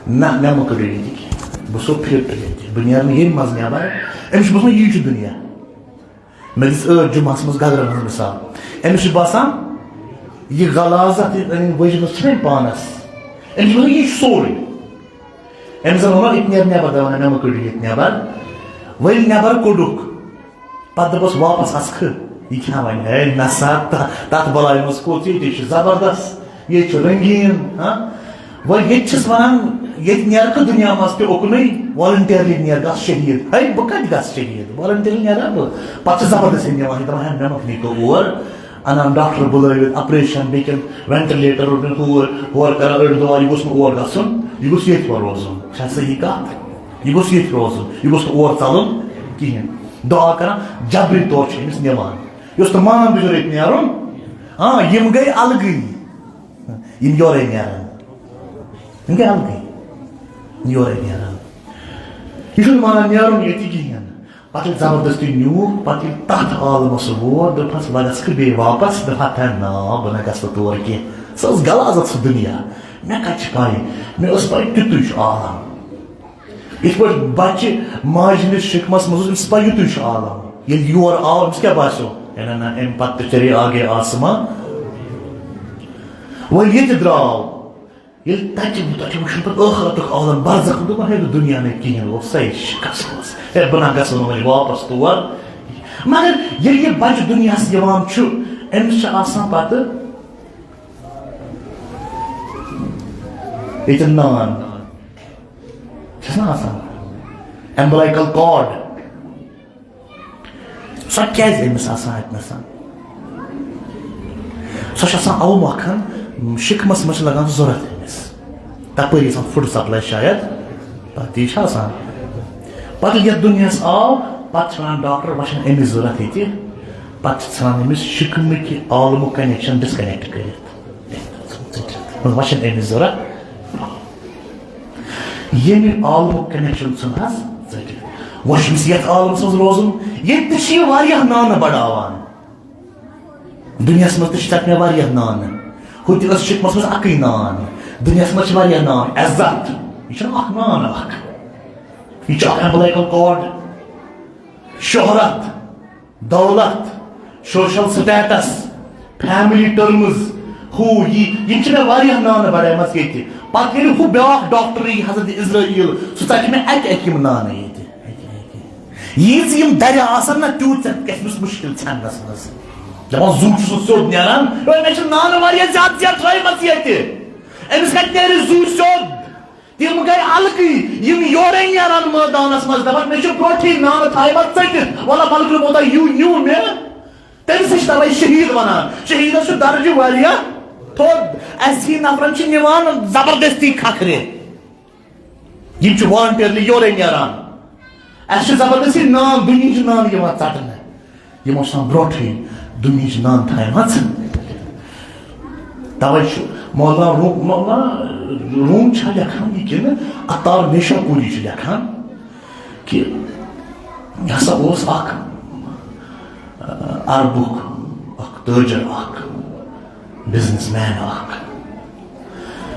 نہ، مےٚ مہٕ کٔرِو ییٚتہِ کینٛہہ۔ بہٕ چھُسو fit ییٚتہِ۔ بہٕ نیرٕ نہٕ ییٚمہِ منٛز نٮ۪بر۔ أمِس چھُ باسان، یی چھُ دُنیا۔ مےٚ دِژ ٲدۍ جُمعہس منٛز گگرن ہٕنٛز مثال۔ أمِس چھُ باسان، یہِ غلاظت، یہِ أنِن ؤجمٕژ چھَنہ أمۍ پانس۔ أمِس چھُ باسان، یی چھُ سورُے۔ أمِس زَن ووٚنُکھ، "ییٚتہِ نیر نٮ۪بر"، دَپان، "مےٚ مہٕ کٔڑِو ییٚتہِ نٮ۪بر۔" وۄنۍ نٮ۪بر کوٚڑُکھ۔ پتہٕ دوٚپُس، "واپس اَژکھٕ؟" یہِ کیٛاہ وَنہِ؟ ہے نہ سا، تَ-، تَتھ بَلایہِ منٛز کوٚت؟ ییٚتہِ چھُ زبردست، ییٚتہِ چھُ رنٛگیٖن، ہاں؟ وۄنۍ ییٚتہِ چھِس وَنان، ییٚتہِ نیرکھٕ دُنیا منٛز تہِ اُکنُے، voluntarily نیر، گژھ شہیٖد۔ ہے، بہٕ کَتہِ گژھٕ شہیٖد؟ Voluntarily نیرا بہٕ؟ پَتہٕ چھِ زبردستی نِوان، یہِ دَپان، ہے، مےٚ مَتھ نی تو اور۔ اَنان ڈاکٹر بُلٲوِتھ، operation، بیٚیہِ کِنۍ ventilator، ہور، ہور کَران أڑۍ دُعا، یہِ گوٚژھ نہٕ اور گژھُن، یہِ گوٚژھ ییٚتہِ پٮ۪ٹھ روزُن۔ چھا صحیح کَتھ؟ یہِ گوٚژھ ییٚتہِ روزُن، یہِ گوٚژھ نہٕ اور ژَلُن کِہیٖنۍ۔ دُعا کَران، جبری طور چھِ أمِس نِوان۔ یہِ اوس نہٕ مانان بِچور ییٚتہِ نیرُن۔ آ، یِم گٔے الگٕے۔ یِم یورَے نیران۔ یِم گٔے الگٕے۔ یورَے نیران۔ یہِ چھُنہٕ مانان نیرُن ییٚتہِ کِہیٖنۍ۔ پتہٕ ییٚلہِ زبردستی نیوٗکھ، پتہٕ ییٚلہِ تتھ عالمس ووت، دوٚپہس، "وۄنۍ گژھکھٕ بیٚیہِ واپس؟" دوٚپہا، "تھے نا، بہٕ نہ گژھٕ نہٕ تور کینٛہہ۔ سۄ ٲس غلاظت سُہ دُنیا۔ مےٚ کتہِ چھِ پَے؟ مےٚ ٲس پَے تیُتُے چھُ عالم۔" یِتھ پٲٹھۍ بچہِ ماجہِ ہٕنٛدِس شِکمس منٛز اوس أمِس پَے یُتُے چھُ عالم۔ ییٚلہِ یور آو، أمِس کیٛاہ باسیو؟ ہے نہ، نہ، اَمہِ پتہٕ تہِ چرے آگے آسمان۔ وۄنۍ ییٚتہِ درٛاو، ییٚلہِ تَتہِ، تَتہِ وٕچھُن پَتہٕ ٲخرتُک عالم، برزخ، دوٚپُن، ہے، دُنیا نہٕ کِہیٖنۍ، اوس سۄے شِکَس منٛز۔ ہے، بہٕ نہ گژھو نہٕ وۄنۍ واپَس تور۔ مگر ییٚلہِ یہِ بَچہٕ دُنیاہَس یِوان چھُ، أمِس چھِ آسان پَتہٕ ییٚتہِ نان۔ چھَس نہ آسان؟ Umbilical cord۔ سۄ کیٛازِ أمِس آسان اَتہِ نَسَن؟ سۄ چھِ آسان اَوٕ مۄکھَن، شِکمَس منٛز چھِ لَگان ضوٚرَتھ أمِس۔ تَپٲری آسان food supply شاید، پَتہٕ تی چھِ آسان۔ پَتہٕ یَتھ دُنیاہَس آو، پَتہٕ چھِ وَنان ڈاکٹر، وۄنۍ چھَنہٕ أمِس ضوٚرَتھ ییٚتہِ۔ پَتہٕ چھِ ژھٕنان أمِس شِکمہٕ کہِ عالمُک connection disconnect کٔرِتھ۔ وۄنۍ چھَنہٕ أمِس ضوٚرَتھ۔ ییٚمہِ عالمُک connection ژھُن حظ ژٔٹِتھ۔ وۄنۍ چھُ أمِس یَتھ عالمَس منٛز روزُن، ییٚتہِ تہِ چھِ یہِ واریاہ نانہٕ بَڑاوان۔ دُنیاہَس منٛز تہِ چھِ تَتہِ مےٚ واریاہ نانہٕ۔ ہُتہِ ٲس شِکمَس منٛز اَکٕے نان۔ دُنیاہَس منٛز چھِ واریاہ نان۔ عزت، یہِ چھُنہٕ اَکھ نان اَکھ۔ یہِ چھُ اَکھ umbilical cord۔ شہرت۔ دولت، سوشل سٹیٹس، فیملی ٹرمز، ہُہ یہِ، یِم چھِ مےٚ واریاہ نانہٕ بڑیمژٕ ییٚتہِ۔ پتہٕ ییٚلہِ ہُہ بیٛاکھ ڈاکٹر یی، حضرت عزرائیل، سُہ ژٹہِ مےٚ اکہِ اکہِ یِم نانہٕ ییٚتہِ۔ اکہِ اکہِ۔ ییٖژ یِم درِ آسن نہ، تیوٗت ژےٚ گژھِ أمِس مُشکل ژھٮ۪نس منٛز۔ دپان زُو چھُ سُہ سیوٚد نیران، ہے، مےٚ چھِ نانہٕ واریاہ زیادٕ زیادٕ ترٲیمژٕ ییٚتہِ۔ أمِس کتہِ نیرِ زُو سیوٚد؟ تِم گٔے الگٕے، یِم یورے نیران مٲدانس منٛز، دپان، "مےٚ چھُ برونٛٹھٕے نانہٕ تھایمژ ژٔٹِتھ، وَلہٕ بلکہِ ووتا یوٗ نیوٗ مےٚ۔" تٔمِس چھِ توے شہیٖد ونان۔ شہیٖدس چھُ درجہٕ واریاہ تھوٚد۔ اَسہِ ہی نفرن چھِ نِوان زبردستی کھکھرِ۔ یِم چھِ voluntarily یورے نیران۔ اَسہِ چھِ زبردستی نان، دُنہِچ نان یِوان ژٹنہٕ۔ یِمو چھِ آسان برونٛٹھٕے دُنہِچ نان تھایمژ۔ توے چھُ مولانا روم، مولانا روم چھا لیکھان یہِ کِنہٕ عطار نیشاپوری چھُ لیکھان کہِ یہِ ہسا اوس اکھ، آ، عربُک اکھ تٲجر اکھ، بزنس مین اکھ۔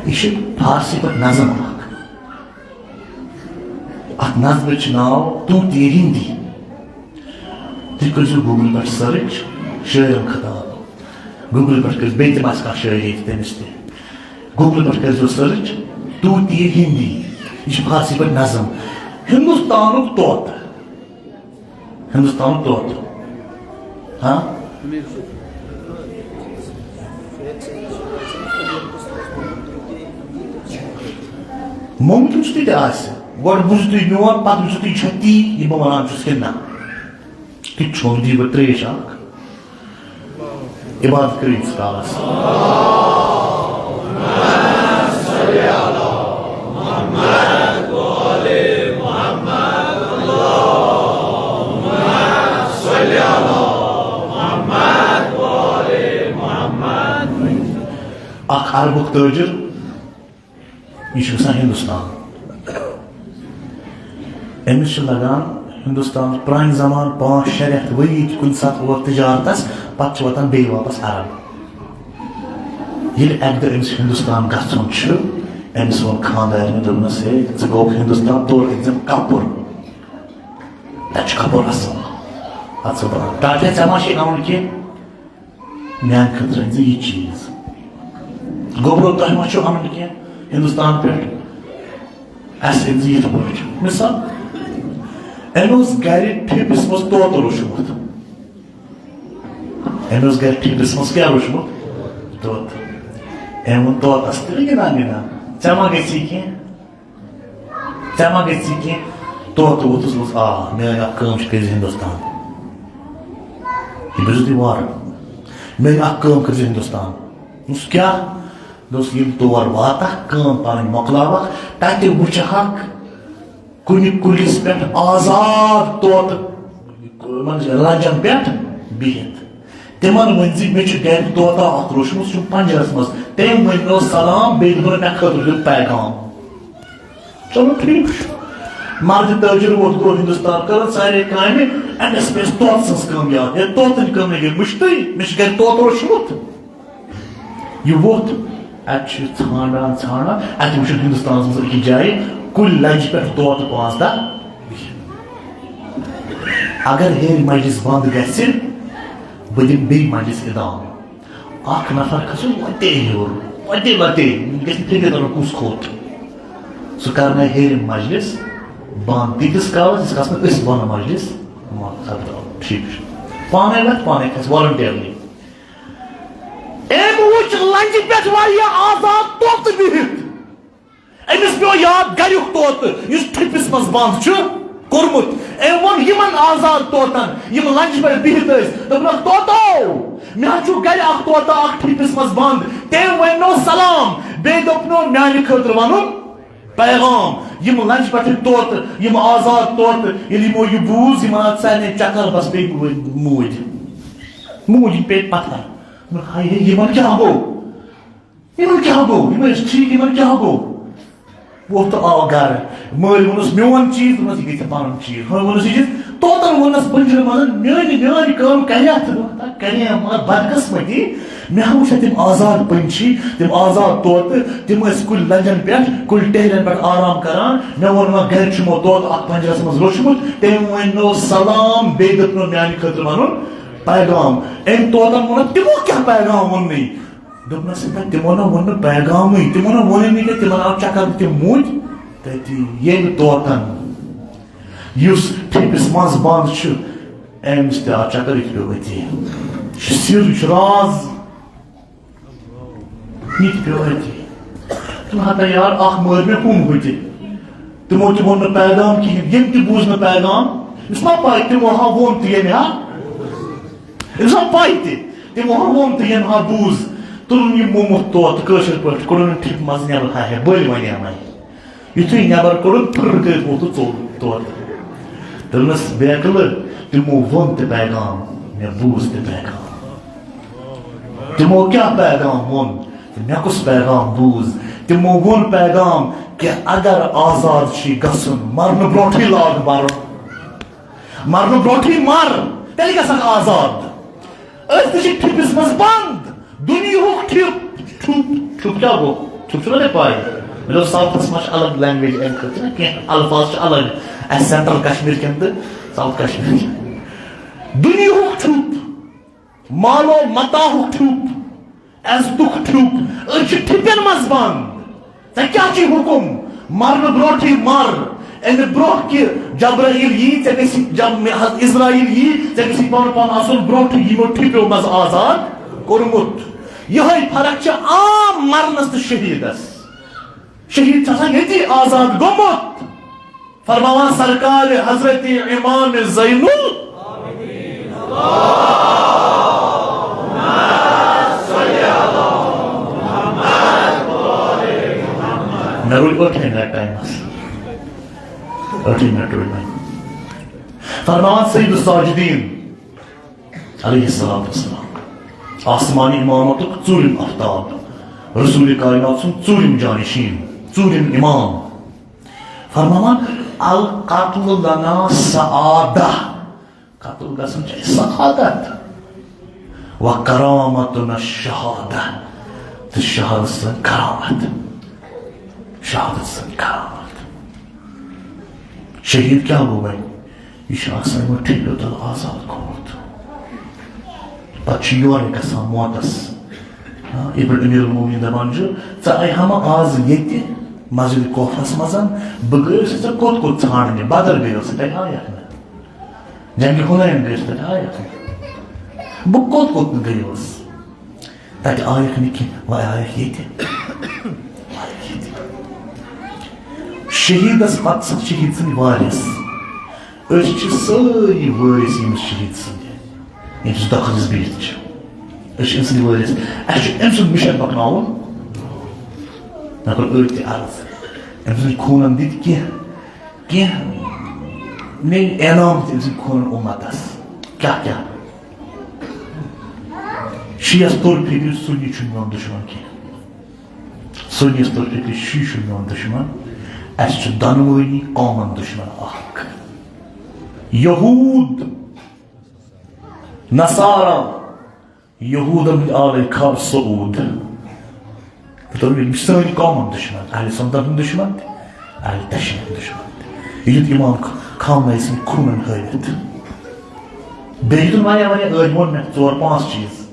یہِ چھِ فارسی پٲٹھۍ نظم اکھ۔ اتھ نظمہِ چھُ ناو طوطی ہندی۔ تُہۍ کٔرۍزیو Google پٮ۪ٹھ search، شٲعرن خطاب۔ Google پٮ۪ٹھ کٔرِو، بیٚیہِ تہِ آسہِ کانٛہہ شٲعری تٔمِس تہِ۔ Google پٮ۪ٹھ کٔرۍزیو search، طوطی ہندی۔ یہِ چھِ فارسی پٲٹھۍ نظم۔ ہندوستانُک طوطہٕ۔ ہندوستانُک طوطہٕ۔ ہاں؟ ممکن چھُ تہِ تہِ آسہِ۔ گۄڈٕ بوٗزِو تُہۍ میون، پتہٕ وٕچھِو تُہۍ، یہِ چھا تی، یہِ بہٕ وَنان چھُس کِنہٕ نہ۔ تہِ چھوٚل دی بہٕ ترٛیش اکھ۔ عبادت کٔرِو ییٖتِس کالس۔ اکھ عربُک تٲجر، یہِ چھُ گژھان ہندوستان۔ أمِس چھُ لگان ہندوستان پرانہِ زمانہٕ پانٛژھ شےٚ رٮ۪تھ ؤری تہِ کُنہِ ساتہٕ اور تجارتس، پتہٕ چھُ واتان بیٚیہِ واپس عرب۔ ییٚلہِ اکہِ دۄہ أمِس ہندوستان گژھُن چھُ، أمِس ووٚن خانٛدارنہِ، دوٚپنس، "ہے، ژٕ گوٚوکھ ہندوستان، تورٕ أنۍ زٮ۪م کپُر۔ تتہِ چھُ کپُر اصل۔ اتھ ژٕ بناو۔ ٹاٹھے، ژےٚ ما چھے اَنُن کینٛہہ؟" میانہِ خٲطرٕ أنۍ زِ یہِ چیٖز۔ گوٚبرو، تۄہہِ ما چھُو اَنُن کینٛہہ ہِندُستان پٮ۪ٹھ؟ اَسہِ أنۍ زِ یِتھ پٲٹھۍ۔ مثال، أمۍ اوس گرِ ٹھیٚپِس منٛز طوطہٕ روٚچھمُت۔ أمۍ اوس گرِ ٹھیٚپِس منٛز کیٛاہ روٚچھمُت؟ طوطہٕ۔ أمۍ ووٚن طوطس، "تیٚلہِ گِنٛدان گِنٛدان، ژےٚ ما گژھی کینٛہہ؟" ژےٚ ما گژھی کینٛہہ؟ طوطہٕ ووٚتھُس، دوٚپُس، "آ، میٲنۍ اکھ کٲم چھِ، کٔرۍ زِ ہِندُستان۔ یہِ بوٗزِو تُہۍ وارٕ۔ میٲنۍ اکھ کٲم کٔرۍ زِ ہِندُستان۔" دوٚپُس، "کیٛاہ؟" دوٚپُس، "ییٚلہِ تور واتکھ، کٲم پنٕنۍ مۄکلاوکھ، تتہِ وٕچھہکھ کُنہِ کُلِس پٮ۪ٹھ آزاد طوطہٕ، یِمن لنجن پٮ۪ٹھ بِہِتھ۔ تِمن ؤنۍ زِ، مےٚ چھُ گرِ طوطہ اکھ روٚچھمُت، سُہ چھُ پنجرس منٛز۔ تٔمۍ ؤنۍ مےٚ سلام، بیٚیہِ دوٚپُن مےٚ خٲطرٕ دیُت پیغام۔" چلو، ٹھیٖک چھُ۔ مردِ تٲجِر ووت، گوٚو ہِندُستان، کٔرٕن سارے کامہِ، أمِس پیٚیَس طوطہٕ سٕنٛز کٲم یاد۔ ہے، طوطہٕ سٕنٛز کٲم ہے گٔے مٔشتٕے، مےٚ چھُ گرِ طوطہٕ روٚچھمُت۔ یہِ ووٚتھ، اَتہِ چھُ یہِ ژھانٛڈان، ژھانٛڈان، اَتہِ وٕچھُن ہِندُستانَس منٛز أکِس جایہِ کُلۍ لَنجہِ پٮ۪ٹھ طوطہٕ پانٛژھ دَہ بِہِتھ۔ اگر ہیٚرِ مجلس بنٛد گژھِ، بہٕ دِمہٕ بیٚیہِ مجلس اِدامہٕ۔ اکھ نفر کھسُن وتے ہیوٚر، وتے وتے، گژھِ نہٕ فِکرِ ترُن کُس کھوٚت۔ سُہ کرناوِ ہیٚرِم مجلس بنٛد تیٖتِس کالس، ییٖتِس کالس نہٕ أسۍ بۄنہٕ مجلس منٛز سپدو۔ ٹھیٖک چھُ۔ پانے وتھ، پانے کھسہِ voluntarily۔ أمۍ وُچھ لنجہِ پٮ۪ٹھ واریاہ آزاد طوطہٕ بِہِتھ۔ أمِس پیوٚو یاد گریُک طوطہٕ، یُس ٹھرِپِس منٛز بنٛد چھُ کوٚرمُت۔ أمۍ ووٚن یِمن آزاد طوطن، یِم لنجہِ پٮ۪ٹھ بِہِتھ ٲسۍ، دوٚپنکھ، "طوطو، مےٚ حظ چھُ گرِ اکھ طوطہٕ اکھ ٹھرِپِس منٛز بنٛد، تٔمۍ ؤنۍ مےٚ سلام، بیٚیہِ دوٚپ مےٚ میانہِ خٲطرٕ ونُن پیغام۔" یِم لنجہِ پٮ۪ٹھ طوطہٕ، یِم آزاد طوطہٕ، ییٚلہِ یِمو یہِ بوٗز، یِمن آو سارنٕے چکر، بس بیٚیہِ موٗدۍ، موٗدۍ، موٗدۍ، یِم پیٚیہِ پتھر۔ دوٚپُکھ، "ہاے ہے، یِمن کیٛاہ گوٚو؟" یِمن کیٛاہ گوٚو؟ یِم ٲسۍ ٹھیٖک، یِمن کیٛاہ گوٚو؟ ووٚتھ تہٕ آو گرٕ۔ مٲلۍ ووٚنُس، "میون چیٖز؟" دوٚپنَس، "یہِ گٔے ژےٚ پنُن چیٖز۔" ہُمۍ ووٚنُس، "یہِ چیٖز؟" طوطن ووٚننس پنجرٕ منٛز، "میٲنۍ، میٲنۍ کٲم کریا تہٕ؟" دوٚپُن، "ہتا کرے، مگر بدقسمتی، مےٚ ہا وٕچھ تِم آزاد پنچھی، تِم آزاد طوطہٕ، تِم ٲسۍ کُلۍ لنجن پٮ۪ٹھ، کُلۍ ٹہرٮ۪ن پٮ۪ٹھ آرام کران۔ مےٚ ووٚن، وۄنۍ گرِ چھُ یِمو طوطہٕ اکھ پنجرس منٛز روچھمُت، تٔمۍ ؤنۍ نو سلام، بیٚیہِ دیُت نہٕ میانہِ خٲطرٕ ونُن پیغام۔" أمۍ طوطن ووٚن، "تِمو کیٛاہ پیغام ووٚننُے؟" دوٚپنس، "ہے، تِمو نہ ووٚن نہٕ پیغامٕے، تِمو نہ ووٚنُے نہٕ کینٛہہ، تِمن آو چکر، تِم موٗدۍ تٔتی ییٚمہِ طوطن، یُس ٹھیٚپِس منٛز بنٛد چھُ، أمِس تہِ آو چکر، یہِ تہِ پیوٚو أتی۔ یہِ چھُ سِر، یہِ چھُ راز، یہِ تہِ پیوٚو أتی۔" تِم ہتا یار، اکھ مٲر مےٚ ہُم ہُہ تہِ، تِمو تہِ ووٚن نہٕ پیغام کِہیٖنۍ، ییٚمۍ تہِ بوٗز نہٕ پیغام، أمِس ما پاے، تِمو ہا ووٚن تہِ ییٚمہِ ہا، أمِس ما پاے تہِ، تِمو ہا ووٚن تہِ ییٚمہِ ہا بوٗز۔ تُلُن یہِ موٚمُت طوطہٕ کٲشِر پٲٹھۍ، کوٚڑُن ٹھِپ منٛز نٮ۪بر، ہا ہے، بٔلۍ وَنیمَے۔ یُتھُے نٮ۪بر کوٚڑُن، پھٕر کٔرِتھ ووٚتھ ژوٚل طوطہٕ۔ دوٚپنَس، "بیکلہٕ، تِمو ووٚن تہِ پیغام، مےٚ بوٗز تہِ پیغام۔" تِمو کیٛاہ پیغام ووٚن؟ تہٕ مےٚ کُس پیغام بوٗز؟ تِمو ووٚن پیغام کہِ اگر آزاد چھُے گژھُن، مرنہٕ برونٛٹھٕے لاگ مرُن۔ مرنہٕ برونٛٹھٕے مر، تیٚلہِ گژھکھ آزاد۔ أسۍ تہِ چھِ ٹھِپِس منٛز بنٛد۔ دُنیاہُک ٹھِپ، ٹھُپ، ٹھُپ کیٛاہ گوٚو؟ ٹھُپ چھُنہ تۄہہِ پَے؟ مےٚ دوٚپ، ساوتھَس منٛز چھِ الگ لینگویج اَمہِ خٲطرٕ، کینٛہہ الفاظ چھِ الگ۔ اَسہِ سینٹرل کشمیٖر کٮ۪ن تہٕ ساوتھ کشمیٖر کٮ۪ن۔ دُنیاہُک ٹھُپ، مال و متاعُک ٹھُپ، عزتُک ٹھُپ، أسۍ چھِ ٹھِپٮ۪ن منٛز بنٛد۔ ژےٚ کیٛاہ چھُے حُکُم؟ مرنہٕ برونٛٹھٕے مر۔ اَمہِ برونٛہہ کہِ جبرائیل یی، ژےٚ گژھی، جب مےٚ حض-، عزرائیل یی، ژےٚ گژھی پنُن پان آسُن برونٛٹھٕے یِمو ٹھِپیو منٛز آزاد کوٚرمُت۔ یِہوٚے فرق چھِ عام مرنَس تہٕ شہیٖدَس۔ شہیٖد چھُ آسان ییٚتی آزاد گوٚمُت۔ فرماوان سرکار حضرت امام زین ال-، مےٚ روٗدۍ ٲٹھے منٹ ٹایمَس۔ ٲٹھے منٹ روٗدۍ وۄنۍ۔ فرماوان سید الساجدین علیہ الصلوۃ والسلام، آسمانی امامتُک ژوٗرِم افتاب، رسول کائنات سُنٛد ژوٗرِم جانشین، ژوٗرِم امام۔ فرماوان، "القتل لنا سعادہ۔" قتل گژھن چھِ اَسہِ سعادت۔ "و کرامتنا شہادہ۔" تہٕ شہادت سۭتۍ کرامت۔ شہادت سۭتۍ کرامت۔ شہیٖد کیٛاہ گوٚو وۄنۍ؟ یہِ چھُ آسان یِمو ٹھیٖک تل آزاد گوٚمُت۔ پتہٕ چھُ یورے گژھان موتس۔ ہاں، یِتھ پٲٹھۍ امیر المومنین دپان چھُ، "ژٕ آیہِ ہا ما آز ییٚتہِ مسجد کوفس منٛز، بہٕ گٔیوس ژےٚ کوٚت کوٚت ژھانڈنہِ، بدل گٔیوس ژٕ، تتہِ آیکھ نہٕ۔ جنگِ حنین گٔیوس، تتہِ آیکھ نہٕ۔ بہٕ کوٚت کوٚت نہٕ گٔیوس، تتہِ آیکھ نہٕ کینٛہہ، وۄنۍ آیکھ ییٚتہِ۔" آیکھ ییٚتہِ۔ شہیٖدس پتہٕ چھِ شہیٖد سٕنٛدۍ وارث۔ أسۍ چھِ سٲری وٲرِث ییٚمِس شہیٖد سٕنٛدِ، ییٚمِس دۄکھٕ دِس بِہِتھ چھِ۔ أسۍ چھِ أمۍ سٕنٛدۍ وٲرِث۔ اَسہِ چھُ أمۍ سُنٛد مِشن پَکناوُن۔ مےٚ کوٚر أتھۍ تہِ عرض۔ أمۍ سٕنٛدۍ خوٗنَن دِتۍ کینٛہہ، کینٛہہ مےٚ انعام دِتۍ أمۍ سٕنٛدۍ خوٗنَن اُمتَس۔ کیٛاہ کیٛاہ؟ شیعس توٚر فِکرِ، سُنی چھُنہٕ میون دُشمن کینٛہہ۔ سُنیَس توٚر فِکرِ، شیعہ چھُنہٕ میون دُشمن۔ اَسہِ چھُ دۄنوٕنی قومن دُشمن اکھ۔ یہوٗد، نصارا، یہوٗدن ہٕنٛدۍ آلٕکۍ خبر سعود۔ تہٕ دوٚپُن، یِم چھِ سٲنۍ قومن دُشمن، اہل سنتن ہٕنٛدۍ دُشمن تہِ، اہل تشیعن ہٕنٛدۍ دُشمن تہِ۔ یہِ دیُت امام خامنہ ای سٕنٛدۍ خوٗنن ہٲوِتھ۔ بیٚیہِ دیُتُن واریاہ، واریاہ، أڑۍ ووٚن مےٚ ژور پانٛژھ چیٖز۔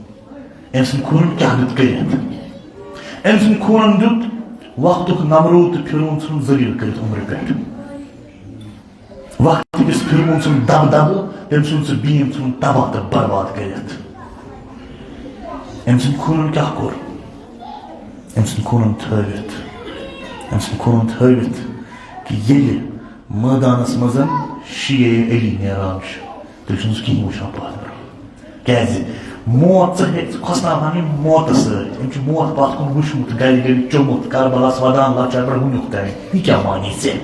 أمۍ سٕنٛدۍ خوٗنن کیٛاہ دیُت کٔرِتھ؟ أمۍ سٕنٛدۍ خوٗنن دیُت وقتُک نمروٗد تہٕ فرعون ژھُنُن ذلیل کٔرِتھ عمرِ پٮ۪ٹھ۔ وقت کِس فرعون سُنٛد دبدبہٕ، تٔمۍ سُنٛد سُہ بیٖم ژھُنُن تباہ تہٕ برباد کٔرِتھ۔ أمۍ سٕنٛدۍ خوٗنن کیٛاہ کوٚر؟ أمۍ سٕنٛدۍ خوٗنن تھٲوِتھ، أمۍ سٕنٛدۍ خوٗنن تھٲوِتھ کہِ ییٚلہِ مٲدانس منٛز شیعہ علی نیران چھُ، تیٚلہِ چھُنہٕ سُہ کِہیٖنۍ وٕچھان پتھ برونٛہہ۔ کیٛازِ؟ موت ژٕ ہے، ژٕ کھۄژناوہَن یِم موتَس سۭتۍ۔ أمۍ چھُ موت پَتھ کُن وٕچھمُت، گَرِ گَرِ چوٚمُت، کربلاہَس وَدان لۄکچار پٮ۪ٹھ وٕنیُک تام۔ یہِ کیٛاہ وَنہِ ژےٚ؟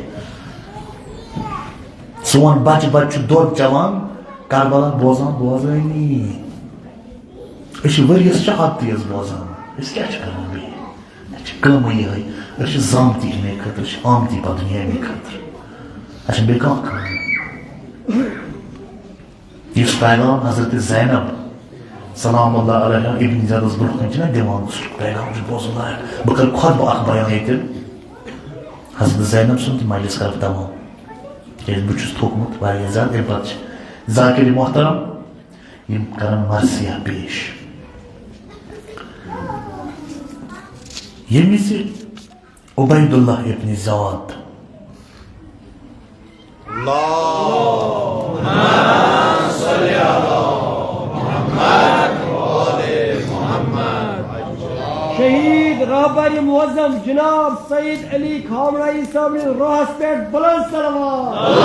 سون بَچہٕ بَچہٕ چھُ دۄد چٮ۪وان، کربلا بوزان بوزٲنی۔ أسۍ چھِ ؤریَس شےٚ ہَتھ تیز بوزان۔ أسۍ کیٛاہ چھِ کَران بیٚیہِ؟ اَسہِ چھِ کٲمٕے یِہوٚے۔ أسۍ چھِ زامتی اَمے خٲطرٕ، أسۍ چھِ آمتی پَتہٕ دُنیا اَمے خٲطرٕ۔ اَسہِ چھَنہٕ بیٚیہِ کانٛہہ کٲم۔ پیغام حضرت زینب سلام اللہ علیہا ابن زیادس برونٛہہ کنہِ چھِنہ دِوان، سُہ پیغام چھُ بوزُن لایق۔ بہٕ کرٕ خۄطبہٕ اکھ بیان ییٚتہِ۔ حضرت زینب سُنٛد تہٕ مجلس کرٕ بہٕ تمام، کیازِ بہٕ چھُس تھوٚکمُت واریاہ زیادٕ۔ اَمہِ پتہٕ چھِ ذاکر محترم، یِم کرن مرثیہ پیش۔ ییٚمہِ وِزِ عبید اللہ ابن زیاد شہید رہبر معظم جناب سید علی خامنائی صاحب نِس روحس پٮ۪ٹھ بلند صلوات۔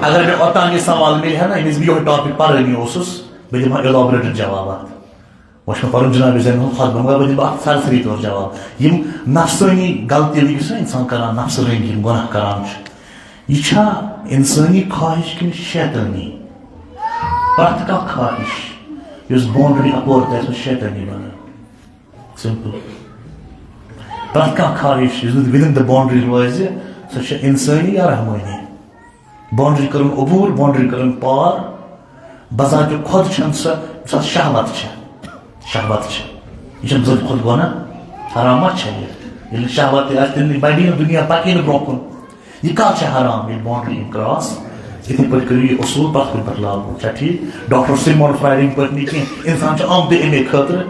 اگر مےٚ اوٚتام یہِ سوال مِلہِ ہا نہ، ییٚمِس بہٕ یِہوٚے ٹاپِک پَرٲنی اوسُس، بہٕ دِمہٕ ہا اِلیبریٹڈ جوابات۔ وۄنۍ چھُ مےٚ پَرُن جناب زینَن ہُنٛد خۄطبہٕ، مگر بہٕ دِمہٕ اَتھ سرسٔری طور جواب۔ یِم نفسٲنی غلطی یُس نہ اِنسان کَران، نفسہٕ رٔنٛگۍ یِم گۄناہ کَران چھُ، یہِ چھا اِنسٲنی خواہِش کِنہٕ شیطٲنی؟ پرٛٮ۪تھ کانٛہہ خواہِش یُس باونڈری اَپور تہِ آسہِ، سُہ چھُ شیطٲنی بَنان۔ سمپل۔ پرٛٮ۪تھ کانٛہہ خواہش یُس نہٕ within the boundary روزِ، سۄ چھےٚ انسٲنی یا رحمٲنی۔ باونڈری کٔرٕن عبور، باونڈری کٔرٕن پار۔ بذات خود چھَنہٕ سۄ، سۄ شہوت چھےٚ۔ شہوت چھےٚ۔ یہِ چھَنہٕ بذات خود گۄناہ، حرام ما چھےٚ یہِ؟ ییٚلہِ نہٕ شہوت تہِ آسہِ، تیٚلہِ نہٕ بڑی نہٕ دُنیا، پَکی نہٕ برونٛہہ کُن۔ یہِ کَتھ چھےٚ حرام، ییٚلہِ باونڈری یِم کراس؟ یِتھٕے پٲٹھۍ کٔرِو یہِ اصوٗل پرٛٮ۪تھ کُنہِ پٮ۪ٹھ لاگوٗ۔ چھا ٹھیٖک؟ ڈاکٹر سلیمان فرائڈ یِم پٲٹھۍ نہٕ کینٛہہ، انسان چھُ آمتُے اَمے خٲطرٕ۔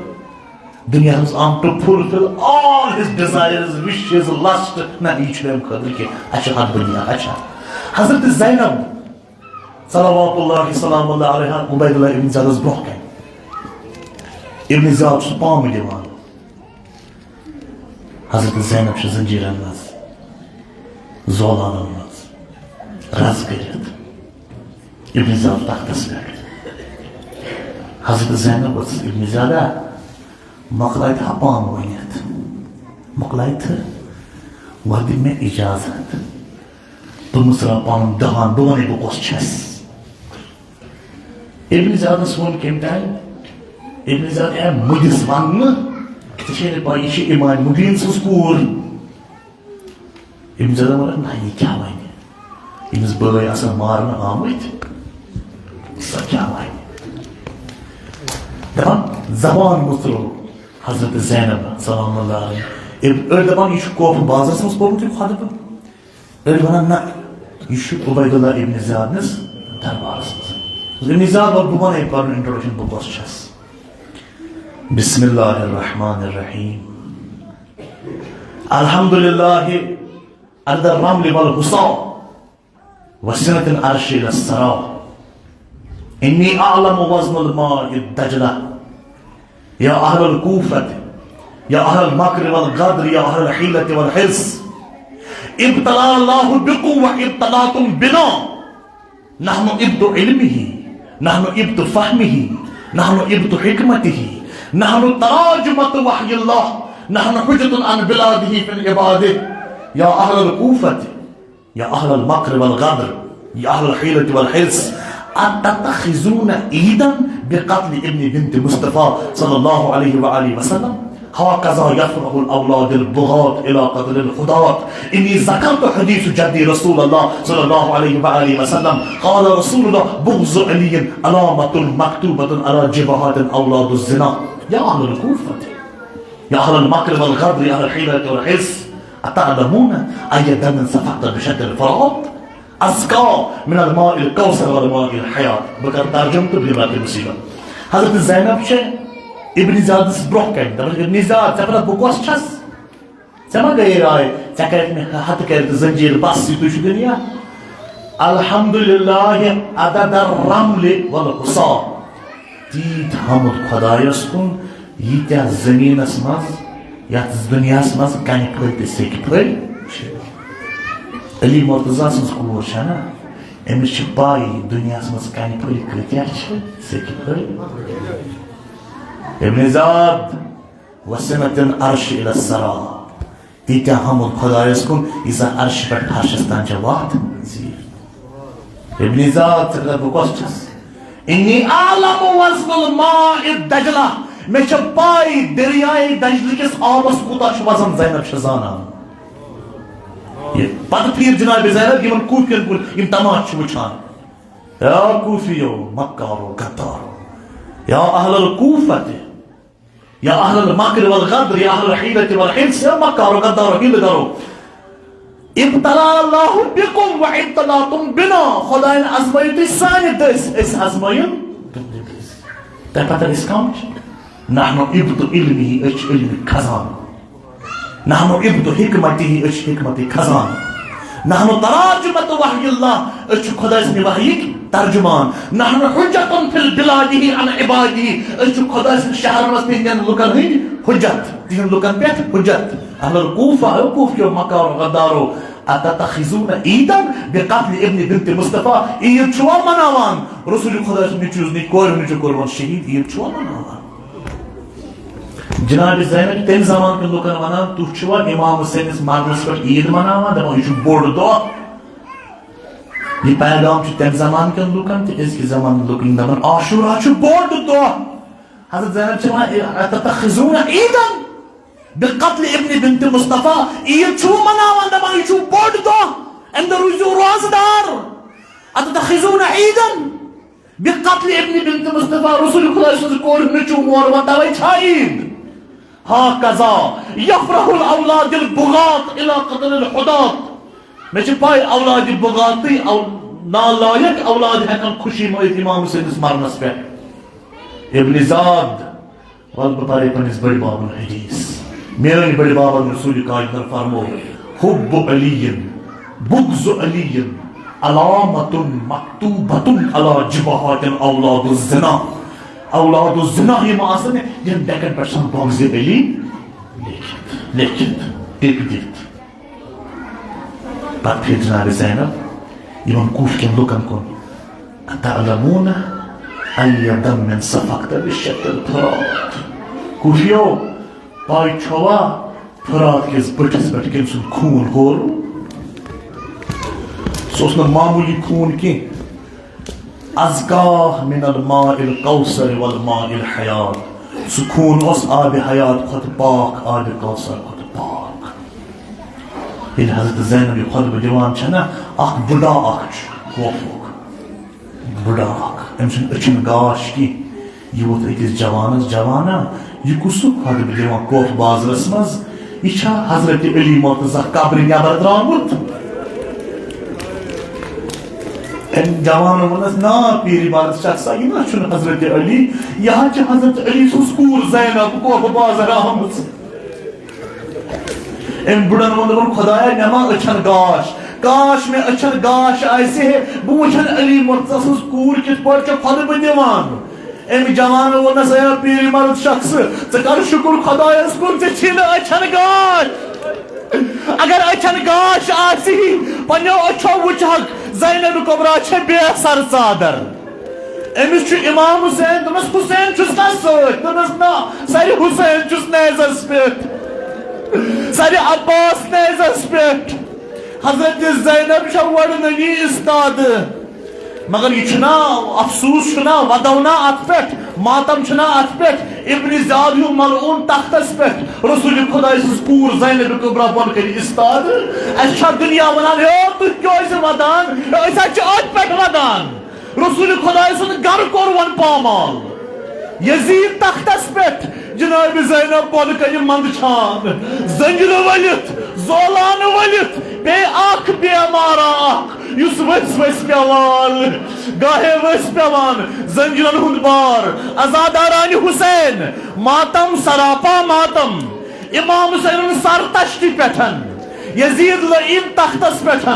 دُنیاہَس منٛز آمُت to fulfill all his desires, wishes, lust۔ نہ، یہِ چھُنہٕ اَمہِ خٲطرٕ کینٛہہ۔ اَسہِ چھِ حد بٔنی اَکھ۔ اچھا، حضرت زینب صلوات اللہ سلام اللہ علیہا عبید اللہ ابن زیادَس برونٛہہ کَنہِ۔ ابن زیاد چھُ پامہٕ دِوان۔ حضرت زینب چھِ زنجیٖرَن منٛز، زولانَن منٛز رَز کٔرِتھ۔ ابن زیاد تختس پٮ۪ٹھ۔ حضرت زینب ٲسٕس، ابن زیادہ، مۄکلایہِ تہٕ ہپام ؤنِتھ۔ مۄکلایہِ تہٕ وۄنۍ دِ مےٚ اجازت۔ تہٕ مٕژراو پنُن دہان، بہٕ وَنے بہٕ کۄس چھَس۔ ابن زیادس ووٚن کَمہِ ٹایمہٕ؟ ابن زیاد ہے مُدِس وَننہٕ، ژےٚ چھے نہٕ پَے، یہِ چھِ امام مبین سٕنٛز کوٗر۔ أمِس زَن وَنان، نہ، یہِ کیٛاہ وَنہِ؟ أمِس بٲے آسان مارنہٕ آمٕتۍ، سۄ کیٛاہ وَنہِ؟ دَپان، زبان مٔژرٲو حضرت زینب سلام اللہ علیہ۔ أڑۍ دَپان، یہِ چھُ کوفہٕ بازرَس منٛز پوٚرمُت یہِ خۄطبہٕ۔ أڑۍ وَنان، نہ، یہِ چھُ عبید اللہ ابن زیاد نِس دربارَس منٛز۔ ابن زیاد، وَلہٕ بہٕ وَنَے پَنُن introduction، بہٕ کۄس چھَس۔ بسم اللہ الرحمن الرحیم۔ الحمد لله عدد الرمل والحصى وسنة العرش إلى الثرى. إني أعلم وزن الماء الدجلة. يا أهل الكوفة، يا أهل المكر والغدر، يا أهل الحيلة والحرص، ابتلى الله بكم وابتلاكم بنا. نحن إبط علمه، نحن إبط فهمه، نحن إبط حكمته، نحن تراجمة وحي الله، نحن حجة عن بلاده في العباد. يا أهل الكوفة، يا أهل المكر والغدر، يا أهل الحيلة والحرص، أتتخذون عيدا بقتل ابن بنت مصطفى صلى الله عليه وآله وسلم؟ هكذا يفرح الأولاد البغاة إلى قتل الحداة. إني ذكرت حديث جدي رسول الله صلى الله عليه وآله وسلم، قال رسول الله: بغض علي علامة مكتوبة على جبهات أولاد الزنا. يا أهل الكوفة، يا أهل المكر والغدر، يا أهل الحيلة والحرص، أتعلمون أي دم سفكت بشق الفرات؟ أزكى من الماء الكوثر والماء الحياة. بہٕ کرٕ ترجمہٕ تہٕ بیٚیہِ واتہِ مُصیبت۔ حضرت زینب چھِ ابن زیادس برونٛہہ کنہِ، دپان، ابن زیاد، ژےٚ پتہ بہٕ کۄس چھَس؟ ژےٚ ما گٔیے راے؟ ژےٚ کَرٮ۪تھ مےٚ ہتہٕ کَرِ تہٕ زنجیٖر، بس، یِتُے چھُ دُنیا۔ الحمد للہ عدد الرمل والحصى۔ تیٖتۍ حمد خۄدایَس کُن، ییٖتیٛاہ زٔمیٖنَس منٛز، یَتھ دُنیاہَس منٛز کَنہِ پھٔلۍ تہٕ سیٚکہِ پھٔلۍ چھِ۔ علی مرتضیٰ سٕنٛز کوٗر چھےٚ نا، أمِس چھِ پَے دُنیاہَس منٛز کَنہِ پھٔلۍ کۭتیٛاہ چھِ، سیٚکہِ پھٔلۍ۔ ابن زیاد، وسنة العرش إلى الثرى۔ تیٖتیٛاہ حمد خۄدایَس کُن، ییٖژاہ عرشہِ پٮ۪ٹھ فرشَس تام چھےٚ وَتھ زیٖٹھ۔ ابن زیاد، ژےٚ کَتھ بہٕ کۄس چھَس؟ إني أعلم وزن الماء الدجلة۔ مےٚ چھےٚ پَے دٔریاے دجلہٕ کِس آبَس کوٗتاہ چھُ وزن، زینب چھےٚ زانان۔ پتہٕ پھیٖر جناب زینب یِمن کوٗفین کُن، یِم تماشہٕ چھِ وٕچھان۔ یا کوٗفیو، مکارو، غدارو، یا اہل الکوفہ تہِ، یا اہل المکر والغدر، یا اہل الحیلہ والحرص، یا مکارو، غدارو، حیلہٕ گرو۔ ابتلا اللہ بکم و ابتلاتم بنا، خدایَن آزمٲیِو تُہۍ سانہِ دٔسۍ، أسۍ آزمٲیِن تُہنٛدِ دٔسۍ۔ تۄہہِ پتہ أسۍ کم چھِ؟ نحن ابت علمہ، أسۍ چھِ علمٕکۍ خزانہٕ۔ نحن ابت حکمتہ، أسۍ چھِ حکمتٕکۍ خزانہٕ۔ نحن تراجمت وحی اللہ، أسۍ چھِ خداے سٕنٛدِ وحیِکۍ ترجمان۔ نحن حجت فی البلادہ عن عبادہ، أسۍ چھِ خداے سٕنٛدِ شہرٕ منٛز تِہنٛدٮ۪ن لُکن ہٕنٛدۍ حجت، تِہنٛدٮ۪ن لُکن پٮ۪ٹھ حجت۔ اہل الکوفہ، او کوفیو، مکارو، غدارو، اتتخذون عیدا بقتل ابن بنت مصطفیٰ، عید چھُوا مناوان؟ رسول خداے سُنٛد نیٚچوٗ، نیٚچوٗ، کورِ نیٚچوٗ کوٚرمُت شہیٖد، عید چھُوا مناوان؟ جناب زینب تَمہِ زمانہٕ کٮ۪ن لُکن ونان، تُہۍ چھِوا امام حسینس مرنس پٮ۪ٹھ عید مناوان، دپان، یہِ چھُ بوٚڑ دۄہ؟ یہِ پیغام چھُ تَمہِ زمانہٕ کٮ۪ن لُکن تہِ أزکہِ زمانہٕ لُکن دپان، عاشورہ چھُ بوٚڑ دۄہ۔ حضرت زینب چھِ ونان، اتتخذون عیدا بقتل ابن بنت مصطفیٰ، عید چھُو مناوان، دپان، یہِ چھُ بوٚڑ دۄہ، امہِ دۄہ روٗزِو روزٕ دار۔ اتتخذون عیدا بقتل ابن بنت مصطفیٰ، رسول خداے سٕنٛز کورِ نیٚچوٗ مورمت، توے چھا عید؟ ہکذا یفرح الاولاد البغاة الی قتل الحداة۔ مےٚ چھِ پَے اولادِ بغاتٕے، او-، نالایق اولاد ہٮ۪کن خوشی مٲنِتھ امام حسینس مرنس پٮ۪ٹھ۔ ابن زاد، ول بہٕ پرے پننِس بٔڑۍ بابن حدیث۔ میٲنۍ بٔڑۍ بابن رسول کائناتن فرمو، حب علی، بغض علی، علامت مکتوبۃ علی جبہات اولاد الزنا۔ اولاد الزنا یِم آسن، یِم ڈیکن پٮ۪ٹھ چھِ آسان بغض علی لیکھِتھ، لیکھِتھ، ٹِک دِتھ۔ پتہٕ پھِر جناب زینب یِمن کوٗفکٮ۪ن لُکن کُن، اتعلمون ای دم سفکت بشق الفرات؟ کوٗفیو، پاے چھوا فرات کِس بٔٹھِس پٮ۪ٹھ کٔمۍ سُنٛد خوٗن ہورُن؟ سُہ اوس نہٕ معموٗلی خوٗن کینٛہہ۔ ازکیٰ من الماء الکوثر والماء الحیات۔ سُہ خوٗن اوس آبِ حیات کھۄتہٕ پاک، آبِ کوثر کھۄتہٕ پاک۔ ییٚلہِ حضرت زینب یہِ خطبہٕ دِوان چھےٚ نا، اکھ بُڈا اکھ چھُ کوفُک۔ بُڈا اکھ، أمۍ چھُنہٕ أچھن گاش کینٛہہ۔ یہِ ووٚتھ أکِس جوانس، "جوانا، یہِ کُس خطبہٕ دِوان کوفہٕ بازرس منٛز؟ یہِ چھا حضرت علی مرتضیٰ قبرِ نٮ۪بر درٛامُت؟" أمۍ جوانن ووٚننس، "نا، پیٖرِ مرد شخصا، یہِ نہ چھُنہٕ حضرت علی، یہِ حظ چھِ حضرت علی سٕنٛز کوٗر زینب کوفہٕ بازر آمٕژ۔" أمۍ بُڈن ووٚن، دوٚپُن، "خدایا، مےٚ ما أچھن گاش؟ کاش مےٚ أچھن گاش آسہِ ہے، بہٕ وٕچھن علی مرتضیٰ سٕنٛز کوٗر کِتھ پٲٹھۍ چھےٚ خطبہٕ دِوان۔" أمۍ جوانن ووٚننس، "اے پیٖرِ مرد شخص، ژٕ کر شُکُر خدایس کُن، ژےٚ چھی نہٕ أچھن گاش۔ اگر أچھن گاش آسہِ ہے، پننیو أچھو وٕچھہکھ، زینب کبریٰ چھےٚ بے سر ژادر۔" أمِس چھُ امام حسین، دوٚپمس، "حسین چھُس نا سۭتۍ؟" دوٚپمس، "نہ، سر حسین چھُس نیزس پٮ۪ٹھ، سر عباس نیزس پٮ۪ٹھ۔" حضرت زینب چھےٚ وۄڑنٔنی استادٕ۔ مگر یہِ چھُنا افسوس، چھُنا ودونا اتھ پٮ۪ٹھ، ماتم چھُنا اتھ پٮ۪ٹھ؟ ابن زیاد ہیوٗ ملعون تختس پٮ۪ٹھ، رسول خداے سٕنٛز کوٗر زینب کبریٰ بۄن کنہِ استاد۔ اسہِ چھا دُنیا ونان، "ہے، تُہۍ کیٛازِ ودان؟ ہے، أسۍ حظ چھِ أتھۍ پٮ۪ٹھ ودان۔" رسول خداے سُنٛد گرٕ کوٚر وۄنۍ پامال۔ یزید تختس پٮ۪ٹھ، جناب زینب بۄنہٕ کنہِ منٛدچھان، زنجیرٕ ؤلِتھ، زولانہٕ ؤلِتھ، بیٚیہِ اکھ بیمارا اکھ، یُس ؤسۍ ؤسۍ پٮ۪وان، گاہے ؤسۍ پٮ۪وان، زنجیرن ہُنٛد بار، عزادارانہِ حسین، ماتم، سراپا ماتم۔ امام حسینن سر تشتہِ پٮ۪ٹھ، یزید لعین تختس پٮ۪ٹھ،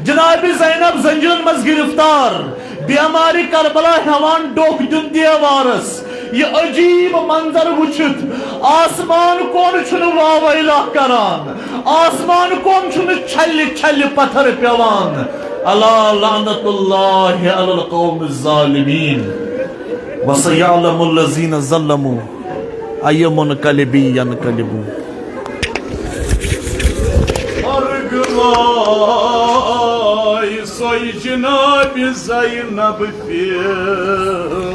جناب زینب زنجیرن منٛز گرفتار، بیمارِ کربلا ہٮ۪وان ڈوکھ دیُن دیوارس۔ یہِ عجیب منظر وٕچھِتھ آسمان کون چھُنہٕ واویلا کران، آسمان کون چھُنہٕ چھلہِ چھلہِ پتھر پٮ۪وان۔ الا لعنت اللہ علی القوم الظالمین۔ وسیعلم الذین ظلموا ای منقلب ینقلبون۔ مرگ لائے سوئی جناب زینب پیر۔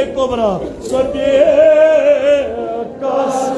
کبریٰ، سبیہ کس